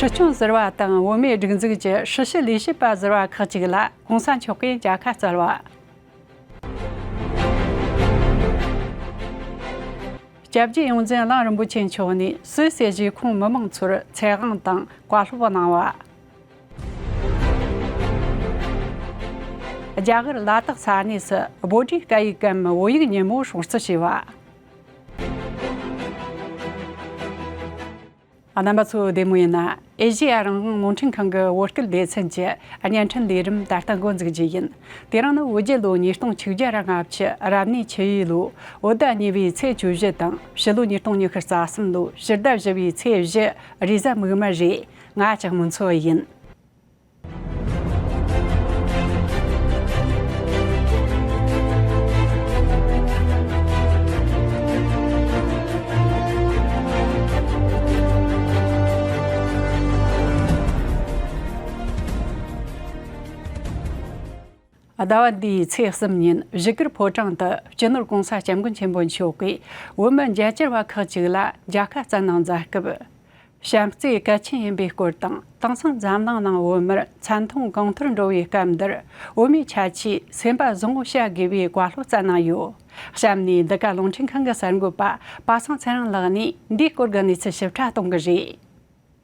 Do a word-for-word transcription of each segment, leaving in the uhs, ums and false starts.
ཁྲི་སྐྱོང་ཟུར་པ་དང་བོད་མིའི་སྒྲིག་འཛུགས་ཀྱི་ཧྲི་ཞི་ལས་བྱེད་པ་ཟུར་པ་ཁག་ཅིག་ལ་གོང་ས་མཆོག་གིས་མཇལ་ཁ་བསྩལ་བ། སྐྱབས་རྗེ་ཡོངས་འཛིན་གླིང་རིན་པོ་ཆེ་མཆོག་ནས་སུད་སི་གཞིས་ཁོངས་མི་མང་ཚོར་ཚེ་དབང་དང་བཀའ་སློབ་གནང་བ། རྒྱ་གར་ལ་དྭགས་ས་གནས་སུ་བྷོ་ཊའི་སྐད་ཡིག་གམ་བོད་ཡིག་ཉིན་མོ་སྲུང་བརྩི་བྱས་པ། རྣམ་པ་ཚོ་བདེ་མོ་ཡིན་ན། ཨེ་ཤེ་ཡ་རང་དབང་རླུང་འཕྲིན་ཁང་གི་བོད་སྐད་སྡེ་ཚན་གྱི་བརྙན་འཕྲིན་ལས་རིམ་ད་ལྟ་འགོ་འཛུགས་རྒྱུ་ཡིན། དེ་རིང་ནི་བོད་རྒྱལ་ལོ་ཉིས་སྟོང་ཆིག་བརྒྱ་ར་ལྔ་བཅུ་རབ་གནས་ཆུ་ཡོས་ལོ་བོད་ཟླ་གཉིས་པའི་ཚེས་བཅུ་བཞི་དང་ཕྱི་ལོ་ཉིས་སྟོང་ཉི་ཤུ་རྩ་གསུམ་ལོ་ཕྱི་ཟླ་བཞི་པའི་ཚེས་བཞི་རེས་གཟའ་མིག་དམར་རེད། ང་ལྕགས་མོ་མཚོ་ཡིན། ཟླ་བ་འདིའི་ཚེས་གསུམ་ཉིན་བཞུགས་སྒར་ཕོ་བྲང་དུ་སྤྱི་ནོར་༸གོང་ས་༸སྐྱབས་མགོན་ཆེན་པོ་མཆོག་གིས་བོད་མི་མཇལ་བཅར་བ་ཁག་ཅིག་ལ་མཇལ་ཁ་བསྩལ་གནང་མཛད་སྐབས། བྱམས་བརྩེ་གལ་ཆེན་ཡིན་པའི་སྐོར་དང་། དེང་སང་འཛམ་གླིང་ནང་བོད་མིར་མཚན་མཐོང་གང་ཐར་འགྲོ་བའི་སྐབས་འདིར་བོད་མིའི་ཁྱད་ཆོས་སེམས་པ་བཟང་བོ་བྱ་དགོས་པའི་བཀའ་སློབ་བསྩལ་གནང་ཡོད། གཤམ་ནས་འདི་ག་རླུང་འཕྲིན་ཁང་གི་གསར་འགོད་པ་པ་སངས་ཚེ་རིང་ལགས་ནས་འདིའི་སྐོར་གྱི་གནས་ཚུལ་ཞིབ་ཕྲ་གཏོང་གི་རེད།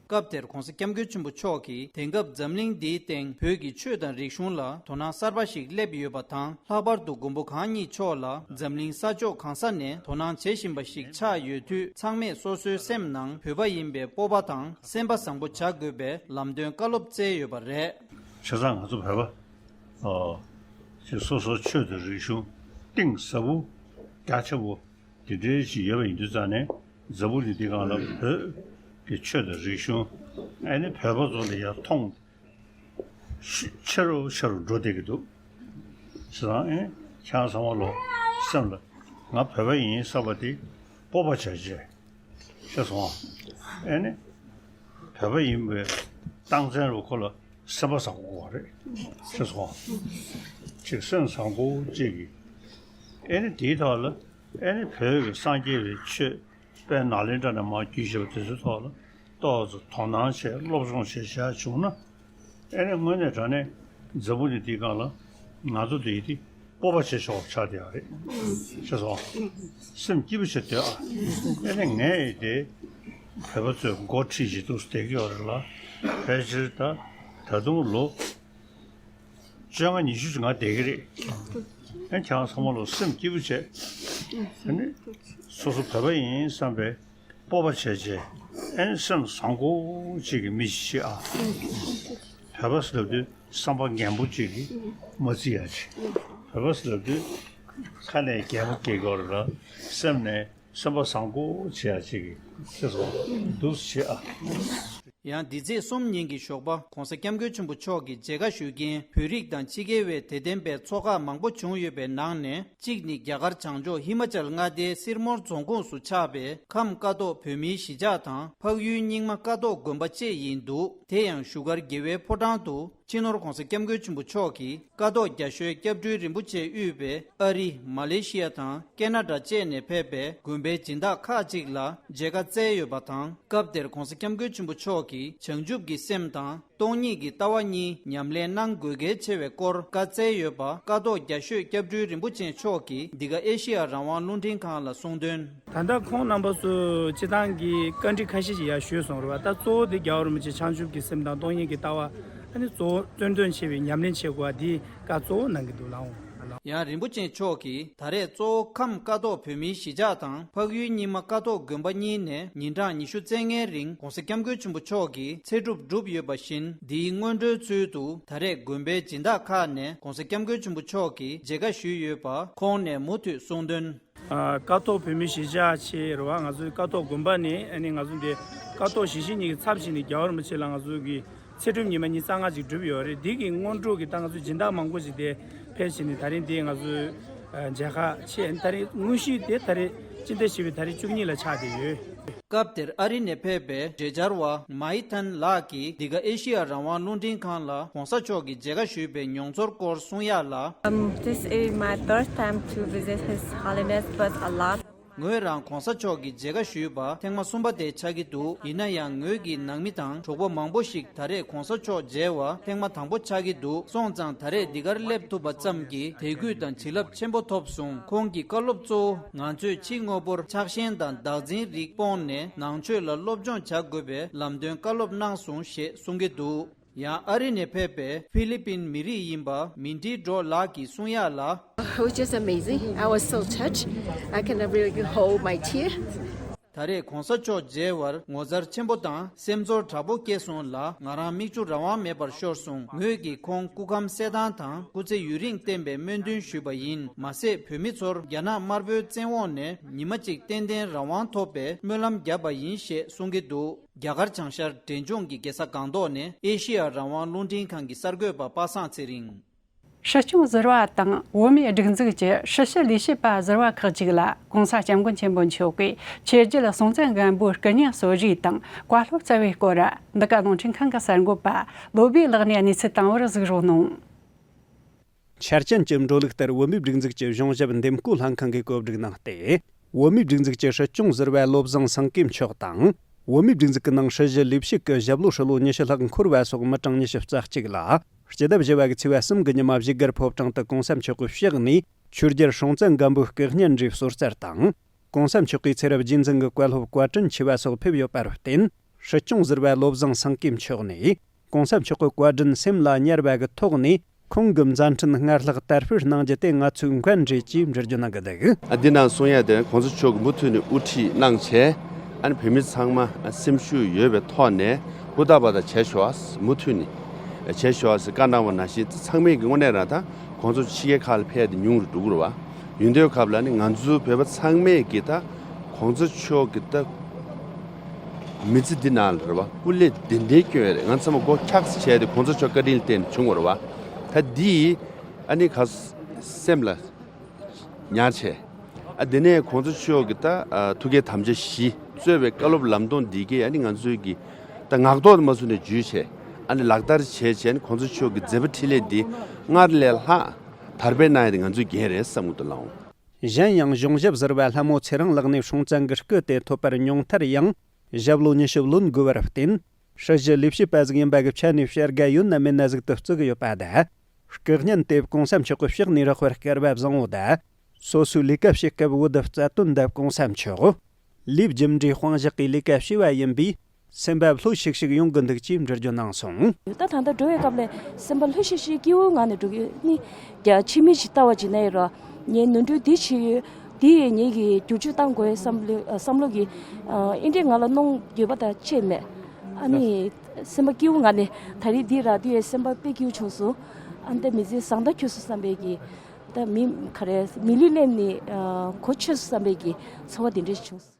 སྐབས་དེར་༸གོང་ས་༸སྐྱབས་མགོན་ཆེན་པོ་མཆོག་གིས་དེང་སྐབས་འཛམ་གླིང་འདིའི་སྟེང་བོད་ཀྱི་ཆོས་དང་རིག་གཞུང་ལ་དོ་སྣང་གསར་པ་ཞིག་སླེབས་ཡོད་པ་དང་། ལྷག་པར་དུ་མགོན་པོ་གང་ཉིད་མཆོག་ལ་འཛམ་གླིང་ས་ཕྱོགས་གང་ས་ནས་དོ་སྣང་བྱེད་བཞིན་པ་ཞིག་ཆགས་ཡོད་དུས། ཚང་མས་སོ་སོའི་སེམས་ནང་བོད་པ་ཡིན་པའི་སྤོབས་པ་དང་སེམས་པ་བཟང་པོ་བྱ་དགོས་པའི་ལམ་སྟོན་བཀའ་སློབ་སྩལ་ཡོད་པ་རེད། བྱས་ཙང་ང་ཚོ་བོད་པ། ཨོ། ཅིག་སོ་སོའི་ཆོས་དང་རིག་གཞུང་གཏིང་ཟབ་པོ་རྒྱ་ཆེན་པོ་དེ་འདྲའི་ཞིག་ཡོད་པ་ཡིན་དུས་ཙང་ནས། འཛམ་བུ་གླིང་འདི་སྒང་ལ་བོད་ཀྱི་ཆོས་དང་རིག་གཞུང་ཨ་ནི་བོད་པ་ཚོ་ལ་ཡར་མཐོང་ཆེ་རུ་ཆེ་རུ་འགྲོ་བསྡད་ཀྱི་འདུག། བྱས་ཙང་ཨ་ནི་ཁྱེད་རང་ཚང་མ་ལོ་སེམས་ལ་ང་བོད་པ་ཡིན་བསམ་པ་དེ་སྤོབས་པ་བྱས་བྱས། ཤེས་སོང་ཨ། ཨེ་ནི། བོད་པ་ཡིན་པའི་རྟགས་མཚན་རུ་ཁོ་ལ་སེམས་པ་བཟང་པོ་དགོས་པ་རེད། ཤེས་སོང་ཨ། ཅིག་སེམས་བཟང་པོ་ཅིག་གིས། ཨེ་ནི་དེའི་ཐོག་ལ། ཨེ་ནི་བོད་ཀྱི་སངས་རྒྱས་པའི་ཆོས་དཔལ་ནཱ་ལེནྡྲ་ནས་མར་བརྒྱུད་བཞག་པ་དེ་ཚོའི་ཐོག་ལ་ཏོག་ཙམ་དོ་སྣང་བྱས་སློབ་སྦྱོང་བྱས་བྱས་བྱུང་ན། ཨེ་ནི་དངོས་གནས་དྲང་གནས་འཛམ་བུ་གླིང་འདིའི་སྒང་ལ་ང་ཚོ་འདི་ཡི་དེ་སྤོབས་པ་བྱེད་ཆོག་པ་ཆགས་བསྡད་ཡོད་རེད། ཤེས་སོང་། སེམས་སྐྱིད་པོ་བྱེད་སྡོད་ཨ། ཨེ་ནི་ངས་ཡི་དེ་བོད་པ་ཚོས་འགོ་ཁྲིད་བྱེད་འདུག་བསྡད་ཀྱི་ཡོད་རེད་ལ། ཕལ་ཆེར་ད་ད་དུང་ལོ་བཅོ་ལྔ་ཉི་ཤུ་ཅིག་ང་བསྡད་ཀྱི་རེད། ཨེ་ཁྱེད་རང་ཚང་མ་ལོ་སེམས་སྐྱིད་པོ་བྱེད། ཨེ་ནི་སོ་སོ་བོད་པ་ཡིན་བསམ་པའི་སྤོབས་པ་བྱས་བྱས། ཨེ་ནི་སེམས་བཟང་པོ་ཅིག་གི་མི་ཞིག་བྱེད་ཨ། བོད་པ་ཟེར་ལབ་དུས་བསམ་པ་རྒན་པོ་ཅིག་གིས་མ་བརྩི་ཡ་ཅིག། བོད་པ་ཟེར་ལབ་དུས་ཁ་ནས་རྒན་པོ་སྐྱེ་དགོས་རེད་ལ། སེམས་ནས་སེམས་པ་བཟང་པོ་བྱེད་ཡ་ཅིག་གི་ཤེས་སོང་། འདུག་བྱེད་ཨ། ཡང་འདི་ཚེས་གསུམ་ཉིན་གྱི་ཞོགས་པ་༸གོང་ས་༸སྐྱབས་མགོན་ཆེན་པོ་མཆོག་གིས་མཇལ་ཁ་ཞུ་མཁན་བོད་རིགས་དང་ཕྱི་རྒྱལ་བའི་དད་ལྡན་པའི་ཚོགས་ཁག་མང་པོ་བྱུང་ཡོད་པའི་ནང་ནས། གཅིག་ནི་རྒྱ་གར་བྱང་ཕྱོགས་ཧི་མ་ཅལ་མངའ་སྡེའི་སིར་མོར་རྫོང་ཁོངས་སུ་ཆགས་པའི་ཁམས་ཀ་ཐོག་བོད་མིའི་གཞིས་ཆགས་དང་། འཕགས་ཡུལ་རྙིང་མ་ཀ་ཐོག་དགོན་པ་བཅས་ཡིན་འདུག། དེ་ཡང་བཞུགས་སྒར་རྒྱལ་བའི་ཕོ་བྲང་དུ་སྤྱི་ནོར་༸གོང་ས་༸སྐྱབས་མགོན་ཆེན་པོ་མཆོག་གིས་ཀ་ཐོག་རྒྱ་ཤོད་སྐྱབས་སྤྲུལ་རིན་པོ་ཆེ་དབུས་པའི་ཨ་རི། མ་ལེ་ཤི་ཡ་དང་ཀེ་ན་ཌ་བཅས་ནས་ཕེབས་པའི་དགོན་པའི་སྦྱིན་བདག་ཁག་ཅིག་ལ་མཇལ་ཁ་བསྩལ་ཡོད་པ་དང་། སྐབས་དེར་༸གོང་ས་༸སྐྱབས་མགོན་ཆེན་པོ་མཆོག་གིས་བྱང་ཆུབ་ཀྱི་སེམས་དང་། སྟོང་ཉིད་ཀྱི་ལྟ་བ་གཉིས་ཉམས་ལེན་གནང་དགོས་གལ་ཆེ་བའི་སྐོར་བཀའ་སྩལ་ཡོད་པ། ཀ་ཐོག་རྒྱ་ཤོད་སྐྱབས་སྤྲུལ་རིན་པོ་ཆེ་མཆོག་གིས་འདི་ག་ཨེ་ཤེ་ཡ་རང་དབང་རླུང་འཕྲིན་ཁང་ལ་གསུངས་དོན། ད་ལྟ་ཁོང་རྣམ་པ་ཚོ་སྤྱི་བཏང་གི་བཀའ་འདྲི་ཁ་ཤས་ཤིག་ཡར་ཞུས་སོང་རེད་བ། ད་གཙོ་བོ་དེ་རྒྱལ་བ་རིན་པོ་ཆེ་བྱང་ཆུབ་ཀྱི་སེམས་དང་སྟོང་ཉིད་ཀྱི་ལྟ་བ། ཨ་ནི་གཙོ་བོ་བཙན་དོན་ཆེ་བའི་ཉམས་ལེན་བྱེད་དགོས་པ་འདི་བཀའ་གཙོ་བོ་གནང་གི་འདུག་ལགས། ཡང་རིན་པོ་ཆེ་མཆོག་གིས་ད་རེས་གཙོ་བོ་ཁམས་ཀ་ཐོག་བོད་མིའི་གཞིས་ཆགས་དང་། འཕགས་ཡུལ་རྙིང་མ་ཀ་ཐོག་དགོན་པ་གཉིས་ནས་ཉིན་གྲངས་ཉི་ཤུ་རྩ་ལྔའི་རིང་༸གོང་ས་༸སྐྱབས་མགོན་ཆེན་པོ་མཆོག་གིས་ཚེ་སྒྲུབ་བསྒྲུབས་ཡོད་པ་བཞིན། འདིའི་སྔོན་འགྲོའི་ཚུལ་དུ་ད་རེས་དགོན་པའི་སྦྱིན་བདག་ཁག་ནས་༸གོང་ས་༸སྐྱབས་མགོན་ཆེན་པོ་མཆོག་གིས་མཇལ་ཁ་ཞུས་ཡོད་པ་ཁོང་ནས་མུ་མཐུད་གསུངས་དོན། ཨ། ཀ་ཐོག་བོད་མིའི་གཞིས་ཆགས་ཆེད་རེད་བ། ང་ཚོའི་ཀ་ཐོག་དགོན་པ་ནས། ཨ་ནི་ང་ཚོ་འདི་ཀ་ཐོག་གཞིས་བྱེས་གཉིས་ཀྱི་ཚབ་བྱས་ནས་རྒྱལ་བ་རིན་པོ་ཆེ་ལ་ང་ཚོ་གི་ཚེ་སྒྲུབ་ཉི་མ་ཉི་ཤུ་རྩ་ལྔ་ཅིག་བསྒྲུབས་ཡོད་རེད། འདི་གི་སྔོན་འགྲོ་གི་ད་ང་ཚོ་སྦྱིན་བདག་མང་པོ་ཞིག་དེ་ཕེབས་བྱས་ནས་ད་རིང་འདི་ང་ཚོའི་མཇལ་ཁ་ཆེད། ད་རིང་དངོས་གཞི་དེ་ད་རེས་སྤྱི་ཟླ་བཞི་པའི་ད་རིང་བཅུ་གཉིས་ལ་ཆགས་བསྡད་ཡོད། སྐབས་དེར་ཨ་རི་ནས་ཕེབས་པའི་འབྲེལ་བཅར་བ་མའི་ཐན་ལགས་ཀྱིས་འདི་ག་ཨེ་ཤེ་ཡ་རང་དབང་རླུང་འཕྲིན་ཁང་ལ་༸གོང་ས་མཆོག་གིས་མཇལ་ཁ་ཞུས་པའི་མྱོང་ཚོར་སྐོར་གསུང་ཡག་ལ། Um, this is my third time to visit His Holiness, but a lot ངོས་རང་གོང་ས་མཆོག་གི་མཇལ་ཁ་ཞུས་པ་ཐེངས་མ་གསུམ་པ་དེ་ཆགས་ཀྱི་འདུག་ཡིན་ན་ཡང་ངོས་ཀྱི་ནང་མི་དང་གྲོགས་པོ་མང་པོ་ཞིག་ད་རེས་གོང་ས་མཆོག་མཇལ་བ་ཐེངས་མ་དང་པོ་ཆགས་ཀྱི་འདུག་སོང་ཙང་ད་རེས་འདི་གར་སླེབས་ཐུབ་པ་ཙམ་གྱིས་དད་གུས་དང་བྱིན་རླབས་ཆེན་པོ་ཐོབ་སོང་། ཁོང་གི་བཀའ་སློབ་གཙོ་བོ་ང་ཚོས་ཕྱི་དངོས་པོར་ཆགས་ཞེན་དང་བདག་འཛིན་རིགས་སྤོངས་ནས་ནང་ཆོས་ལ་སློབ་སྦྱོང་བྱ་དགོས་པའི་ལམ་སྟོན་བཀའ་སློབ་གནང་སོང་ཞེས་གསུང་གི་འདུག་ཡང་ཨ་རི་ནས་ཕེབས་པའི་ཧྥི་ལི་པིན་མི་རིགས་ཡིན་པ་མིན་ཏི་ཌོ་ལགས་ཀྱིས་གསུང་ཡག་ལ། It was just amazing. I was so touched. I cannot really hold my tear. ད་རེས་གོང་ས་མཆོག་མཇལ་བར་ངོ་མཚར་ཆེན་པོ་དང་སེམས་ཚོར་དྲག་པོ་སྐྱེས་སོང་ལ། ང་རང་མིག་ཆུ་རང་དབང་མེད་པར་ཤོར་སོང་། ངོས་ཀྱིས་ཁོང་སྐུ་ཁམས་གསལ་ཐང་དང་སྐུ་ཚེ་ཡུན་རིང་བརྟན་པའི་སྨོན་འདུན་ཞུས་པ་ཡིན། མ་ཟད་བོད་མི་ཚོར་རྒྱ་ནག་དམར་པོའི་བཙན་འོག་ནས་ཉི་མ་གཅིག་ཏན་ཏན་རང་དབང་ཐོབ་པའི་སྨོན་ལམ་བརྒྱབ་པ་ཡིན་ཞེས་གསུང་གི་འདུག་རྒྱ་གར་བྱང་ཤར་འབྲས་ལྗོངས་ཀྱི་རྒྱལ་ས་སྒང་ཏོག་ནས་ཨེ་ཤེ་ཡ་རང་དབང་རླུང་འཕྲིན་ཁང་གི་གསར་འགོད་པ་པ་སངས་ཚེ་རིང་། སྲིད་སྐྱོང་ཟུར་པ་དང་བོད་མིའི་སྒྲིག་འཛུགས་ཀྱི་སྲིད་ཞི་ལས་བྱེད་པ་ཟུར་པ་ཁག་ཅིག་ལ་༸གོང་ས་༸སྐྱབས་མགོན་ཆེན་པོ་མཆོག་གིས་ཆོས་རྒྱལ་སྲོང་བཙན་སྒམ་པོའི་སྐུ་བརྙན་སོ་བཞེས་དང་བཀའ་སློབ་སྩལ་བའི་སྐོར། འདི་ག་རླུང་འཕྲིན་ཁང་གི་གསར་འགོད་པ་བློ་བྷེ་ལགས་ནས་གནས་ཚུལ་བཏང་བར་གཟིགས་རོགས་གནང་། འཆར་ཅན་གྱི་འགྲོ་ལུགས་ལྟར་བོད་མིའི་སྒྲིག་འཛུགས་ཀྱི་གཞུང་ཞབས་འདེམས་བསྐོ་ལྷན་ཁང་གིས་བཀོད་སྒྲིག་གནང་སྟེ། བོད་མིའི་སྒྲིག་འཛུགས་ཀྱི་སྲིད་སྐྱོང་ཟུར་པ་བློ་བཟང་སེང་གེ་མཆོག་དང་། བོད་མིའི་སྒྲིག་འཛུགས་ཀྱི་ནང་སྲིད་ཞི་ལས་བྱེད་ཀྱི་ཞབས་ལོ་ཧྲིལ་བོ་ཉི་ཤུ་ལྷག་འཁོར་བ་སོགས་མི་གྲངས་ཉི་ཤུ་རྩ་གཅིག་ལ། སྤྱི་ཟླ་བཞི་པ་གི་ཚེས་པ་གསུམ་གྱི་ཉི་མ་བཞུགས་སྒར་ཕོ་བྲང་དུ་༸གོང་ས་མཆོག་གི་ཕྱག་ནས་ཆོས་རྒྱལ་སྲོང་བཙན་སྒམ་པོའི་སྐུ་བརྙན་འབྲས་གསོལ་སྩལ་དང་། ༸གོང་ས་མཆོག་གིས་ཚེ་རབས་རྗེས་འཛིན་གྱི་བཀའ་སློབ་བཀའ་དྲིན་ཆེ་བ་སོགས་ཕེབས་ཡོད་པར་བརྟེན། སྲིད་སྐྱོང་ཟུར་པ་བློ་བཟང་སེང་གེ་མཆོག་ནས་༸གོང་ས་མཆོག་གི་བཀའ་དྲིན་སེམས་ལ་ཉར་བ་གི་ཐོག་ནས། ཁོང་གི་མཛད་འཕྲིན་སྔར་ལྷག་དར་སྤེལ་གནང་རྒྱུ་དེ་ང་ཚོའི་འགན་རེད་ཅེས་འགྲེལ་བརྗོད་གནང་གི་འདུག་ཨ་འདི་ནང་གསུང་ཡ་དེ་༸གོང་ས་མཆོག་གིས་མུ་མཐུད་ནས་དབུ་ཁྲིད་གནང་བྱས། ཨ་ནི་བོད་མི་ཚང་མ་སེམས་ཤུགས་ཡོད་པའི་ཐོག་ནས་ཧུར་ཐག་པ་དང་བྱས་ཤོག་མུ་མཐུད་ནས་བྱས་ཤོག་ཟེར་བཀའ་གནང་བ་ནང་བཞིན། ཚང་མས་ཀྱི་དངོས་གནས་རང་ད་༸གོང་ས་མཆོག་ཕྱི་རྒྱལ་ཁག་ལ་ཕེབས་ཏེ་ཉུང་རུ་འགྲོ་གི་རེད་བ། ཡིན་དུས་སྐབས་ལ་ནི་ང་ཚོའི་བོད་པ་ཚང་མས་ཀྱི་ད་༸གོང་ས་མཆོག་གི་ད་མི་ཚེ་འདི་ནང་ལ་རེད་བ། སྐུ་ལས་གདན་འདྲེན་སྐྱོན་ཡ་རེད། ང་ཚང་མ་མགོ་འཁྱག་ས་བྱས་ཏེ་༸གོང་ས་མཆོག་བཀའ་དྲིན་ལ་བརྟེན་ནས་བྱུང་བ་རེད་བ། ད་འདི་ཨ་ནི་ག་སེམས་ལ་ཉར་བྱས། ཨ་དེ་ནས་༸གོང་ས་མཆོག་གི་ད་ཨ་ཐུགས་བསྐྱེད་དམ་བཅའ་བཞི་གཙོས་པའི་བཀའ་སློབ་ལམ་སྟོན་འདི་གས་ཨ་ནི་ང་ཚོའི་གི་ད་ངག་ཐོག་ཏུ་མ་བཟུང་ནས་བརྗོད་བྱས། ཨ་ནི་ལག་བསྟར་བྱས་བྱས་ནས་༸གོང་ས་མཆོག་གི་མཛད་པ་འཕྲིན་ལས་འདི་སྔར་ལས་ལྷག་དར་སྤེལ་གནང་ཡ་དེ་ང་ཚོའི་འགན་རེད་བསམ་གྱི་འདུག་ལགས། གཞན་ཡང་གཞུང་ཞབས་ཟུར་པ་ལྷ་མོ་ཚེ་རིང་ལགས་ནས་སྲོང་བཙན་གྱི་སྐུ་དེ་ཐོབ་པར་ཉུང་མཐར་ཡང་ཞབས་ལོ་ཉི་ཤུ་ལོན་དགོས་པར་བརྟེན། སྲིད་ཞི་ལས་བྱེད་པ་ཟིག་ཡིན་པ་གི་ཆ་ནས་བྱ་དགའ་ཡོད་ན་མེད་ན་ཟིག་ཏུ་བརྩི་གི་ཡོད་པ་དང་། སྐུ་བརྙན་དེ་༸གོང་ས་མཆོག་གི་ཕྱག་ནས་རག་པར་སྐལ་བ་བཟང་བོ་དང་། སོ་སོའི་ལས་ཀ་བྱེད་སྐབས་བོད་དུ་རྩ་དོན་དང་༸གོང་ས་མཆོག་ལས་རྒྱུ་འབྲས་དཔང་བཞག་གིས་ལས་ཀ་བྱས་པ་ཡིན་པས། སེམས་པ་ལྷོད་ཤིག་ཤིག་ཡོང་གི་འདུག་ཅེས་འགྲེལ་བརྗོད་གནང་སོང་། ད་ད་ལྟ་འགྲོ་བའི་སྐབས་ལ་སེམས་པ་ལྷོད་ཤིག་ཤིག་སྐྱིད་པོའི་ངང་ནས་འགྲོ་གི་ནི། རྒྱ་ཕྱི་མི་ཞིག་ལྟ་བ་ཅིག་ན་ཡོད་ར། ངས་ནོར་འཁྲུལ་འདི་བྱས་ཡོད། འདི་ཡིས་ངེད་ཀྱི་བསྒྱུར་བཅོས་གཏང་དགོས་བསམ་བློ་བསམ་བློ་གི་ཨིན་དྲེ་ང་ལ་གནོང་འགྱོད་པ་དང་བཅས་མེད། ཨ་ནི་སེམས་པ་སྐྱིད་པོའི་ངང་ནས་ད་རེས་འདི་རག་དུས་ཡས་སེམས་པ་དཔེ་སྐྱིད་པོ་བྱུང་སོང་། ཨ་ནི་ད་མི་ཚེ་བཟང་ཐག་ཆོད་སོང་བསམ་པའི་གི། ད་མི་ག་རེ་མི་ལུས་ལེན་ནས་གོ་ཆོད་སོང་བསམ་པའི་གི་ཚོར་བ་དེ་འདྲ་ཞིག་བྱུང་སོང་།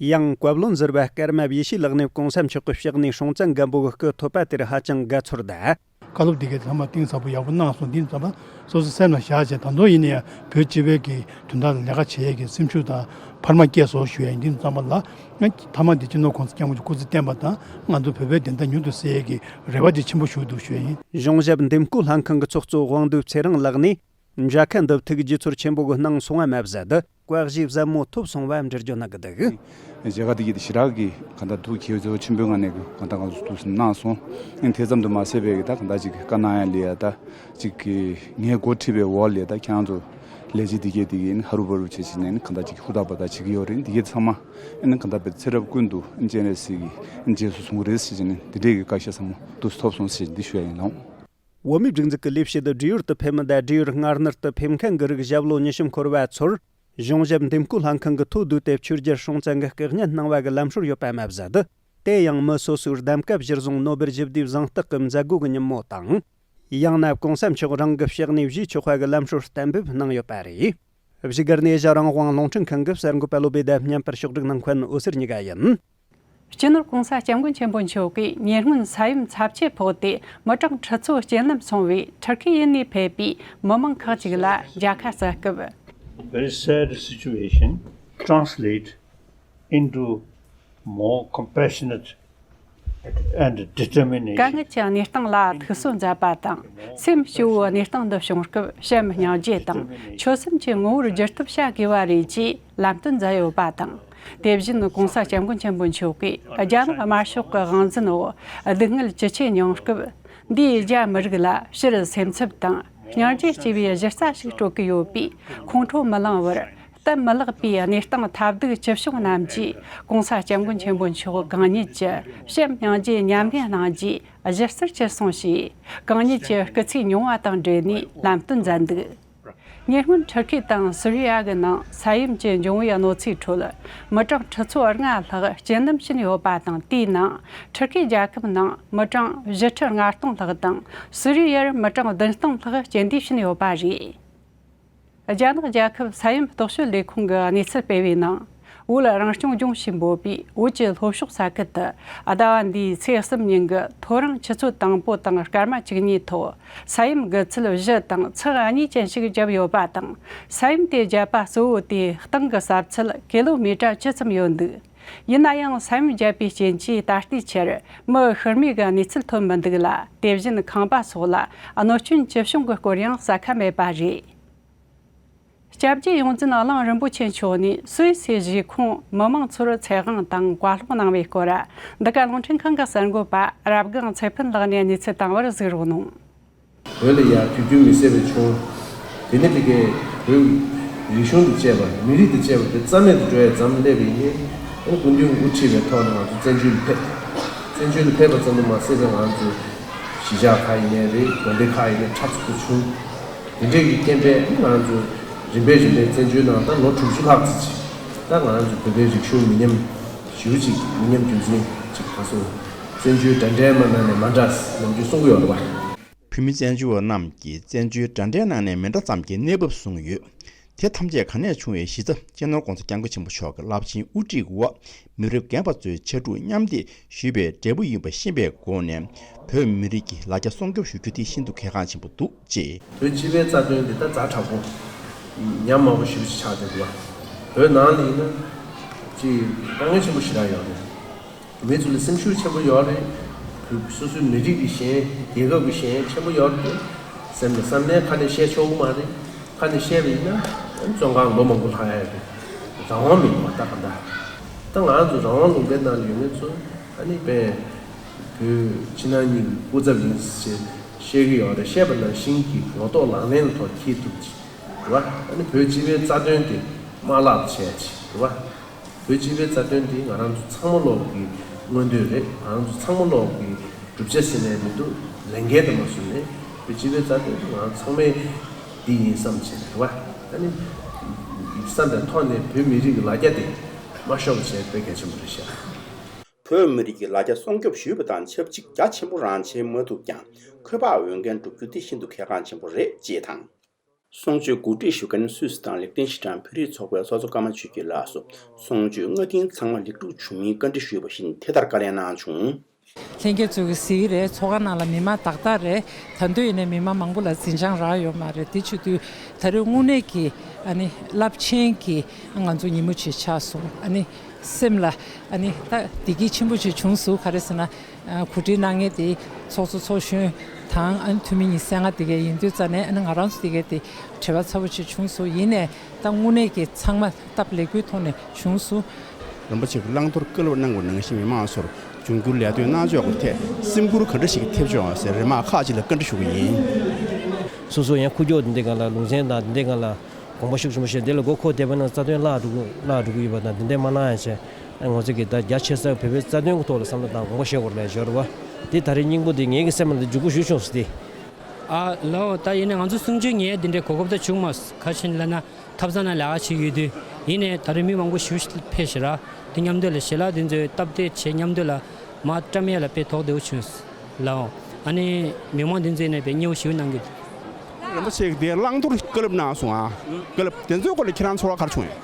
ཡང་བཀའ་བློན་ཟུར་པ་ཀརྨ་ཡེ་ཤེས་ལགས་ནས་༸གོང་ས་མཆོག་གི་ཕྱག་ནས་སྲོང་བཙན་སྒམ་པོ་གི་སྐུ་ཐོབ་པ་དེར་ཧ་ཅང་དགའ་ཚོར་དང་། བཀའ་སློབ་འདི་གའི་ཚང་མ་གཏིང་ཟབ་པོ་ཡག་པོ་གནང་སོང་། འདི་ཚང་མ་སོ་སོ་སེམས་ལ་བཞག་བྱས། ད་དུང་ཡིན་ན་ཡང་བོད་སྤྱི་པའི་གི་དོན་དག་ལ་ལས་ཀ་བྱེད་ཡས་ཀྱི་སེམས་ཤུགས་དང་འཕར་མ་སྐྱེས་སོང་ཞུ་ཡས་ཡིན། འདི་ཚང་མ་ལ་མཐའ་མ་འདི་སྤྱི་ནོར་༸གོང་ས་༸སྐྱབས་མགོན་མཆོག་སྐུ་ཚེ་བརྟན་པ་དང་། ང་ཚོ་བོད་པའི་བདེན་མཐའ་མྱུར་དུ་གསལ་ཡས་ཀྱི་རེ་བ་འདི་ཆེན་པོ་ཞུ་འདུག་ཞུ་ཡས་ཡིན། གཞུང་ཞབས་འདེམས་བསྐོ་ལྷན་ཁང་གི་ཚོགས་གཙོ་དབང་འདུས་ཚེ་རིང་ལགས་ནས། མཇལ་ཁ་འདི་ཐུགས་དགྱེས་ཚོར་ཆེན་པོ་གི་གནང་སོང་བ་མ་ཟད། བཀའ་བཞེས་ཟབ་མོ་ཐོབ་སོང་བ་འགྲེལ་བརྗོད་གནང་གི་འདུག་མཇལ་ཁ་འདི་གའི་ཞེ་དྲག་གི་གང་ལྟར་ཐུགས་དགྱེས་ཚོར་ཆེན་པོའི་ངང་ནས་གང་ལྟར་ང་ཚོ་ཐུགས་སེམས་གནང་སོང་། ཨེ་དེ་ཙམ་དུ་མ་ཟད་པའི་གི་ད་གང་ལྟར་ཅིག་བཀའ་གནང་ཡ་ལས་ཡ་ད་ཅིག་གི་ངའི་འགོ་ཁྲིད་པའི་འོག་ལས་ད་ཁྱེད་རང་ཚོ་ལས་བྱེད་འདི་གའི་འདི་གའི་ཧ་རུ་བ་རུ་བྱེད་བྱེད་ནས་གང་ལྟར་ཅིག་ཧུར་ཐག་པ་ད་བྱེད་ཀྱི་ཡོད་རེད། འདི་གའི་ཚང་མ་ཨེ་ནི་གང་ལྟར་པའི་ཚེ་རབས་ཀུན་ཏུ་ཨེ་སྤྱན་རས་གཟིགས་ཀྱི་ཨེ་རྗེས་སུ་བཟུང་གི་རེད་ཟེར་བྱས་ནས་འདི་འདྲའི་གི་བཀའ་ཤག་ཟབ་མོ་འདུག་སེ་ཐོབ་སོང་ཟེར་འདི་ཞུ་ཡ་ཡིན་ལགས། བོད་མིའི་སྒྲིག་འཛུགས་ཀྱི་ལས་བྱེད་དུ་བགྲེས་ཡོལ་དུ་ཕེབས་མི་དང་བགྲེས་ཡོལ་སྔ་སྣུར་དུ་ཕེབས་མཁན་གྱི་རིགས་ཞབས་ལོ་ཉི་ཤུ་འཁོར་བ་ཚོར་གཞུང་ཞབས་འདེམས་བསྐོ་ལྷན་ཁང་གི་ཐོ་བསྡུས་ཏེ་ཆོས་རྒྱལ་སྲོང་བཙན་གྱི་སྐུ་བརྙན་གནང་བ་གི་ལམ་སྲོལ་ཡོད་པ་མ་ཟད། དེ་ཡང་མི་སོ་སོའི་གདམ་ཀ་གཞིར་བཟུང་ནོ་བེལ་ཞི་བདེའི་གཟེངས་རྟགས་ཀྱི་མཛད་སྒོ་གི་ཉིན་མོ་དང་། ཡང་ན་༸གོང་ས་མཆོག་རང་གི་ཕྱག་ནས་བཞེས་ཆོག་པ་གི་ལམ་སྲོལ་གཏན་འབེབས་གནང་ཡོད་པ་རེད། བཞུགས་སྒར་ནས་ཨེ་ཤ་རང་དབང་རླུང་འཕྲིན་ཁང་གི་གསར་འགོད་པ་བློ་བྷེ་དང་མཉམ་པར་ཕྱོགས་སྒྲིག་གནང་མཁན་འོད་ཟེར་གཉིས་ཀ་ཡིན། སྤྱི་ནོར་༸གོང་ས་༸སྐྱབས་མགོན་ཆེན་པོ་མཆོག་གིས་ཉེ་སྔོན་ས་ཡོམ་ཚབས་ཆེ་ཕོག་སྟེ་མི་གྲངས་ཁྲི་ཚོ་རྐྱེན་ལམ་སོང་བའི་ཐུར་ཁེ་ཡུལ་ནས་ཕེབས་པའི་མི་མང་ཁག་ཅིག་ལ་མཇལ་ཁ་བསྩལ་སྐབས། Very sad situation translate into more compassionate and determination. དཀའ་ངལ་གྱི་གནས་སྟངས་ལ་ཐུགས་གསོ་མཛད་པ་དང་། སེམས་སྐྱོ་བོའི་གནས་སྟངས་འདི་བྱུང་སྐབས་བྱམས་སྙིང་རྗེ་དང་ཆོད་སེམས་ཀྱི་ངོ་བོར་འགྱུར་ཐབས་བྱ་དགོས་པ་རེད་ཅེས་ལམ་སྟོན་མཛད་ཡོད་པ་དང་། དེ་བཞིན་༸གོང་ས་༸སྐྱབས་མགོན་ཆེན་པོ་མཆོག་གིས་རྒྱ་ནག་དམར་ཤོག་གི་དབང་འཛིན་འོག་སྡུག་བསྔལ་ཇི་ཆེ་མྱོང་སྐབས། འདིས་རྒྱ་མི་རིགས་ལ་སྤྱིར་སེམས་འཚབ་དང་སྙིང་རྗེ་སྐྱེ་བའི་གཞི་རྩ་ཞིག་སྤྲོད་ཀྱི་ཡོད་པས། ཁོང་ཁྲོ་མི་ལངས་བར་སྟབས་མི་ལེགས་པའི་གནས་སྟངས་ཐབས་སྡུག་ཅི་བྱུང་རྣམས་ཀྱིས་༸གོང་ས་༸སྐྱབས་མགོན་ཆེན་པོ་མཆོག་གང་ཉིད་ཀྱི་བྱམས་སྙིང་རྗེ་ཉམས་ལེན་གནང་རྒྱུའི་གཞི་རྩར་གྱུར་སོང་ཞེས། གང་ཉིད་ཀྱི་སྐུ་ཚེའི་མྱོང་བ་དང་འབྲེལ་ནས་ལམ་སྟོན་མཛད་འདུག་ཉེ་སྔོན་ཊར་ཁི་དང་སི་རི་ཡ་གི་ནང་ས་ཡོམ་གྱི་འབྱུང་བའི་གནོད་འཚེའི་ཁྲོད། མི་གྲངས་ཁྲི་ཚོ་ལྔ་ལྷག་རྐྱེན་འདེམས་ཕྱིན་ཡོད་པ་དང་། དེའི་ནང་ཊར་ཁི་རྒྱལ་ཁབ་ནང་མི་གྲངས་བཞི་ཁྲི་ལྔ་སྟོང་ལྷག་དང་། སི་རི་ཡར་མི་གྲངས་བདུན་སྟོང་ལྷག་རྐྱེན་འདས་ཕྱིན་ཡོད་པ་རེད། རྒྱ་ནག་རྒྱལ་ཁབ་ས་ཡོམ་སྟོབས་ཤུགས་ལས་ཁུངས་ཀྱི་གནས་ཚུལ་སྤེལ་བའི་ནང་། བོད་རང་སྐྱོང་ལྗོངས་ཞེས་འབོད་པའི་བོད་ཀྱི་ལྷོ་ཕྱོགས་ས་ཁུལ་དུ། ཟླ་བ་འདིའི་ཚེས་གསུམ་ཉིན་གྱི་ཐོ་རངས་ཆུ་ཚོད་དང་པོ་དང་སྐར་མ་བཅུ་གཉིས་ཐོག་ས་ཡོམ་དགུ་ཚད་བཞི་དང་ཚེག་གཉིས་ཅན་ཞིག་བརྒྱབ་ཡོད་པ་དང་། ས་ཡོམ་དེ་བརྒྱབ་པ་གཙོ་བོ་དེ་སྟེང་གི་ས་ཚད་ཀི་ལོ་མི་ཊར་བཅུ་ཙམ་ཡོད་འདུག་ཡིན་ན་ཡང་ས་ཡོམ་བརྒྱབ་པའི་རྐྱེན་གྱིས་ད་ལྟའི་ཆར་མི་ཤི་རྨས་ཀྱི་གནས་ཚུལ་ཐོན་མི་འདུག་ལ། དེ་བཞིན་ཁང་པ་སོགས་ལ་གནོད་སྐྱོན་ཅི་བྱུང་གི་སྐོར་ཡང་གསལ་ཁ་མེད་པ་རེད། སྐྱབས་རྗེ་ཡོངས་འཛིན་གླིང་རིན་པོ་ཆེ་མཆོག་ནས་སུད་སིའི་གཞིས་ཁོངས་མི་མང་ཚོར་ཚེ་དབང་དང་བཀའ་སློབ་གནང་བའི་སྐོར། འདི་ག་རླུང་འཕྲིན་ཁང་གི་གསར་འགོད་པ་རབ་སྒང་ཚེ་ཕུན་ལགས་ནས་གནས་ཚུལ་བཏང་བར་གཟིགས་རོགས་གནང་། བོད་ལ་ཡ་དུས་རྒྱུན་མི་སེར་བས་བྱུང་། དེ་ནི་དེ་གའི་བོད་རིག་གཞུང་དང་བཅས་པ་མི་རིགས་དང་བཅས་པ་དེ་རྩ་མེད་དུ་འགྲོ་ཡ་ཙམ་སླེབས་པ་ཡིན་ནའི། ཨ་ནི་སྐུ་མདུན་དབུ་ཁྲིད་པའི་ཐོག་ནས་ང་ཚོ་བཙན་བྱོལ་ལ་ཕེབས། བཙན་བྱོལ་ལ་ཕེབས་པ་ཙམ་དུ་མ་ཟད་པའི་ང་ཚོ་གཞིས་ཆགས་ཁག་ཡིན་ནའི་རེད། དགོན་སྡེ་ཁག་ཡིན་ནའི་འཁྲབ་ཚུགས་པ་བྱུང་། དེ་འདྲས་ཀྱི་རྐྱེན་པས་ང་ཚོ་རིམ་པས་རིམ་པས་བཙན་བྱོལ་ནང་ད་ལོ་དྲུག་ཅུ་ལྷག་ཙམ་ཅིག་ད་ང་ཚོ་བོད་པའི་རིག་གཞུང་མི་ཉམས་ཞེ་པོ་ཅིག་མི་ཉམས་རྒྱུན་འཛིན་ཅིག་ག་སོང་། བཙན་བྱོལ་འདྲ་འདྲའི་མ་ནང་ནས་མ་འདྲ་ནམ་རྒྱུན་གསུང་གི་ཡོད་རེད་བ། བོད་མི་བཙན་བྱོལ་བ་རྣམས་ཀྱིས་བཙན་བྱོལ་འདྲ་འདྲའི་ནང་ནས་མི་འདྲ་ཙམ་གྱི་གནས་བབ་བཟུང་ཡོད། དེ་ཐམས་ཅད་གང་ནས་བྱུང་བའི་གཞི་རྩ་སྤྱི་ནོར་༸གོང་ས་༸སྐྱབས་མགོན་ཆེན་པོ་མཆོག་གི་རླབས་ཆེན་དབུ་ཁྲིད་འོག་མི་རབས་རྒན་པ་ཚོའི་ཕྱར་གྲུ་མཉམ་འདེགས་ཞུས་པའི་འབྲས་བུ་ཡིན་པ་ཤེས་པའི་སྒོ་ནས། བོད་མི་རིགས་ཀྱི་ལ་རྒྱ་སྲུང་སྐྱོབ་ཞུ་རྒྱུ་དེ་ཤིན་ཏུ་གལ་འགངས་ཆེན་པོ་འདུག་ཅེས། བོད་སྤྱི་པའི་རྩ་དོན་འདི་ད་ཛ་དྲག་པོ་ཉམས་དམའ་པོ་ཞེ་པོ་ཅིག་ཆགས་བསྡད་འདུག་བ། བོད་ནང་ལ་ཡིན་ན་ཅིག་དཀའ་ངལ་ཆེན་པོ་ཞེ་དྲག་ཡོད་རེད། མི་ཚོ་ལ་སེམས་ཤུགས་ཆེན་པོ་ཡོད་རེད། བོད་སོ་སོའི་མི་རིགས་ཀྱི་ཞེན། རྒྱལ་ཁབ་ཀྱི་ཞེན་ཆེན་པོ་ཡོད་རེད། སེམས་ལ་བསམ་ནས་ཁ་ནས་བཤད་ཆོག་གི་མ་རེད། ཁ་ནས་བཤད་པ་ཡིན་ན་བཙོན་ཁང་ལོ་མང་པོ་ལྷག་ཡ་རེད། རང་དབང་མི་འདུག་བ། ད་ག་འདྲ། ད་ང་ཚོ་རང་དབང་ལུང་པའི་ནང་ལ་ཡོད་མཁན་ཚོ་ཨ་ནི་དཔེ་བོད་ཕྱི་ནང་གཉིས་ཀྱི་སྐུ་ཚབ་ཡིན་ཞེས་བཤད་ཀྱི་ཡོད་རེད། བཤད་པ་ནང་བཞིན་གྱི་ངོ་ཐོག་ལག་ལེན་ལ་ཐོག་འཁྱེར་ཐུབ་ཅིག་རེད་བ། ཨ་ནི་བོད་སྤྱི་པའི་རྩ་དོན་དེ་མ་བརླག་པ་བྱས་ཅིག་རེད་བ། བོད་སྤྱི་པའི་རྩ་དོན་འདི་ང་རང་ཚོ་ཚང་མ་ལོག་གི་མངོན་འདོད་རེད། ང་རང་ཚོ་ཚང་མ་ལོག་གི་བསྒྲུབ་བྱ་ཟེར་ནས་མི་འདུག་ལས་འགན་དུ་མ་བཟུང་ནས་བོད་སྤྱི་པའི་རྩ་དོན་འདི་ང་རང་ཚང་མའི་འདི་ཡིན་བསམ་བྱས་རེད་བ། ཨ་ནི་བསམ་པའི་ཐོག་ནས་བོད་མི་རིགས་ཀྱི་ལ་རྒྱ་དེ་མ་ཤོར་བ་བྱས་དཔེ་གལ་ཆེན་པོ་རེད་ཤག་བོད་མི་རིགས་ཀྱི་ལ་རྒྱ་སྲུང་སྐྱོབ་ཞུས་པ་དང་ཆབས་ཅིག་རྒྱ་ཆེན་པོ་རང་བྱེད་མ་ཐུབ་ཀྱང་ཁོ་པ་འོས་འགན་བསྒྲུབ་རྒྱུ་དེ་ཤིན་ཏུ་གལ་འགངས་ཆེན་པོ་རེད་ཅེས་དང་། གསུང་ཆོས་གོ་སྒྲིག་ཞུ་མཁན་སུད་སི་དང་ལིག་ཏེན་ཤི་ཊན་བོད་རིགས་ཚོགས་པའི་ཚོགས་གཙོ་ཀརྨ་ཆོས་སྐྱིད་ལགས་སུ་གསུང་ཆོས་སྔ་རྟིང་ཚང་མ་ལེགས་གྲུབ་བྱུང་མིན་བཀའ་འདྲི་ཞུས་པ་བཞིན་དེ་ལྟར་བཀའ་ལན་གནང་བྱུང་། ལྷན་རྒྱས་ཚོས་གཟིགས་ཀྱི་རེད། ཚོགས་ཁང་ནང་ལ་མི་མང་དག་དག་རེད། ད་དུང་ཡིན་ནའི་མི་མང་མང་པོ་ལ་འཛིན་བྱང་རག་ཡོད་མ་རེད། དེ་བྱེད་དུས་ད་རེས་དངོས་གནས་ཀྱི་ཨ་ནི་རླབས་ཆེན་གྱི་ང་ཚོ་ཉིན་མོ་ཅིག་ཆགས་སོང་། ཨ་ནི་སེམས་ལ་ཨ་ནི་ད་བདེ་སྐྱིད་ཆེན་པོ་ཅིག་བྱུང་སོང་། ག་རེ་ཟེར་ན། ཨ་གོ་སྒྲིག་གནང་མཁན་དེ་ཚོགས་གཙོ་ཚོགས་གཞོན་དང་ཨ་ནི་འཐུས་མི་ཉི་ཤུ་རྩ་ལྔ་དེ་ག་ཡིན་དུས་ཙ་ནས། ཨ་ནི་ང་རང་ཚོ་དེ་ག་དེ་བྲེལ་བ་ཚ་པོ་ཅིག་བྱུང་སོང་། ཡིན་ནའི་ད་དངོས་གནས་ཀྱི་ཚང་མ་སྟབས་ལེགས་པོའི་ཐོག་ནས་བྱུང་སོང་། རིན་པོ་ཆེ་གིས་བླང་དོར་བཀའ་སློབ་གནང་བ་ནང་བཞིན་མི་མང་ཚོར་འབྱུང་འགྱུར་ལས་དོན་གནང་ཕྱོགས་ཀྱི་ཐད་སེམས་འགུལ་ག་འདྲ་ཞིག་ཐེབས་བྱུང་ཟེར་རེ་མ་ཁག་ཅིག་ལ་བཀའ་འདྲི་ཞུ་གི་ཡིན། སོ་སོ་ཡང་ཁུག་ཀྱོག་འདི་འདྲའི་སྒང་ལ་ལུང་ཚན་དང་འདི་འདྲའི་སྒང་ལ་དགོངས་པ་ཤུགས་ཆེན་པོ་བཞེས། འདི་ལ་མགོ་འཁོར་བསྡད་པ་ན་རྩ་དོན་བརླག་འགྲོ་གི་བརླག་འགྲོ་གི་ཡོད་པ་དང་། འདི་འདྲའི་མ་གནང་ཡ་བྱས། ཨ་ང་ཚོ་གིས་ད་རྒྱ་ཆེ་ས་བོད་པའི་རྩ་དོན་གྱི་ཐོག་ལ་བསམ་བློ་བཏང་དགོངས་པ་བཞེས་དགོས་རེད་ལབ་ཡོད་རེད་བ། འདི་ད་རེས་སྙིང་པོ་འདི་ངེད་ཀྱི་སེམས་ལ་འདི་འཇུག་པོ་ཞུ་བྱུང་སོང་འདི། ཨ་ལའོ། ད་ཡིན་ནའི་ང་ཚོ་གསུང་ཆོས་ཉན་ཡ་འདི་འདྲའི་གོ་སྐབས་ད་བྱུང་མ་སོང་། ག་རེ་ཡིན་ལབ་ན་ཐབ་ཚང་ནང་ལས་ཀ་བྱེད་ཀྱི་ཡོད་དུས། ཡིན་ནའི་ད་རེས་མི་མང་པོ་ཞེ་པོ་ཕེབས་ཤག་ར། དེ་མཉམ་དུ་ལ་ཞལ་ལག་དེ་ཚོ་སྟབས་བདེ་བྱས་མཉམ་དུ་ལ་མར་བཀྲམ་ཡ་ལ་དཔེ་དོགས་བདེ་པོ་བྱུང་སོང་ལའོ། ཨ་ནི་མི་མང་དེ་ཚོ་ཡིན་ནའི་དཔེ་མཉེས་པོ་ཞེ་པོ་གནང་གི་འདུག་རིན་པོ་ཆེ་གིས་དེ་བླང་དོར་བཀའ་སློབ་གནང་སོང་ཨ། བཀའ་སློབ་དེ་ཚོའི་སྐོར་ལ་ཁྱེད་རང་ཚོར་བ་ག་རེ་བྱུང་ཡོད།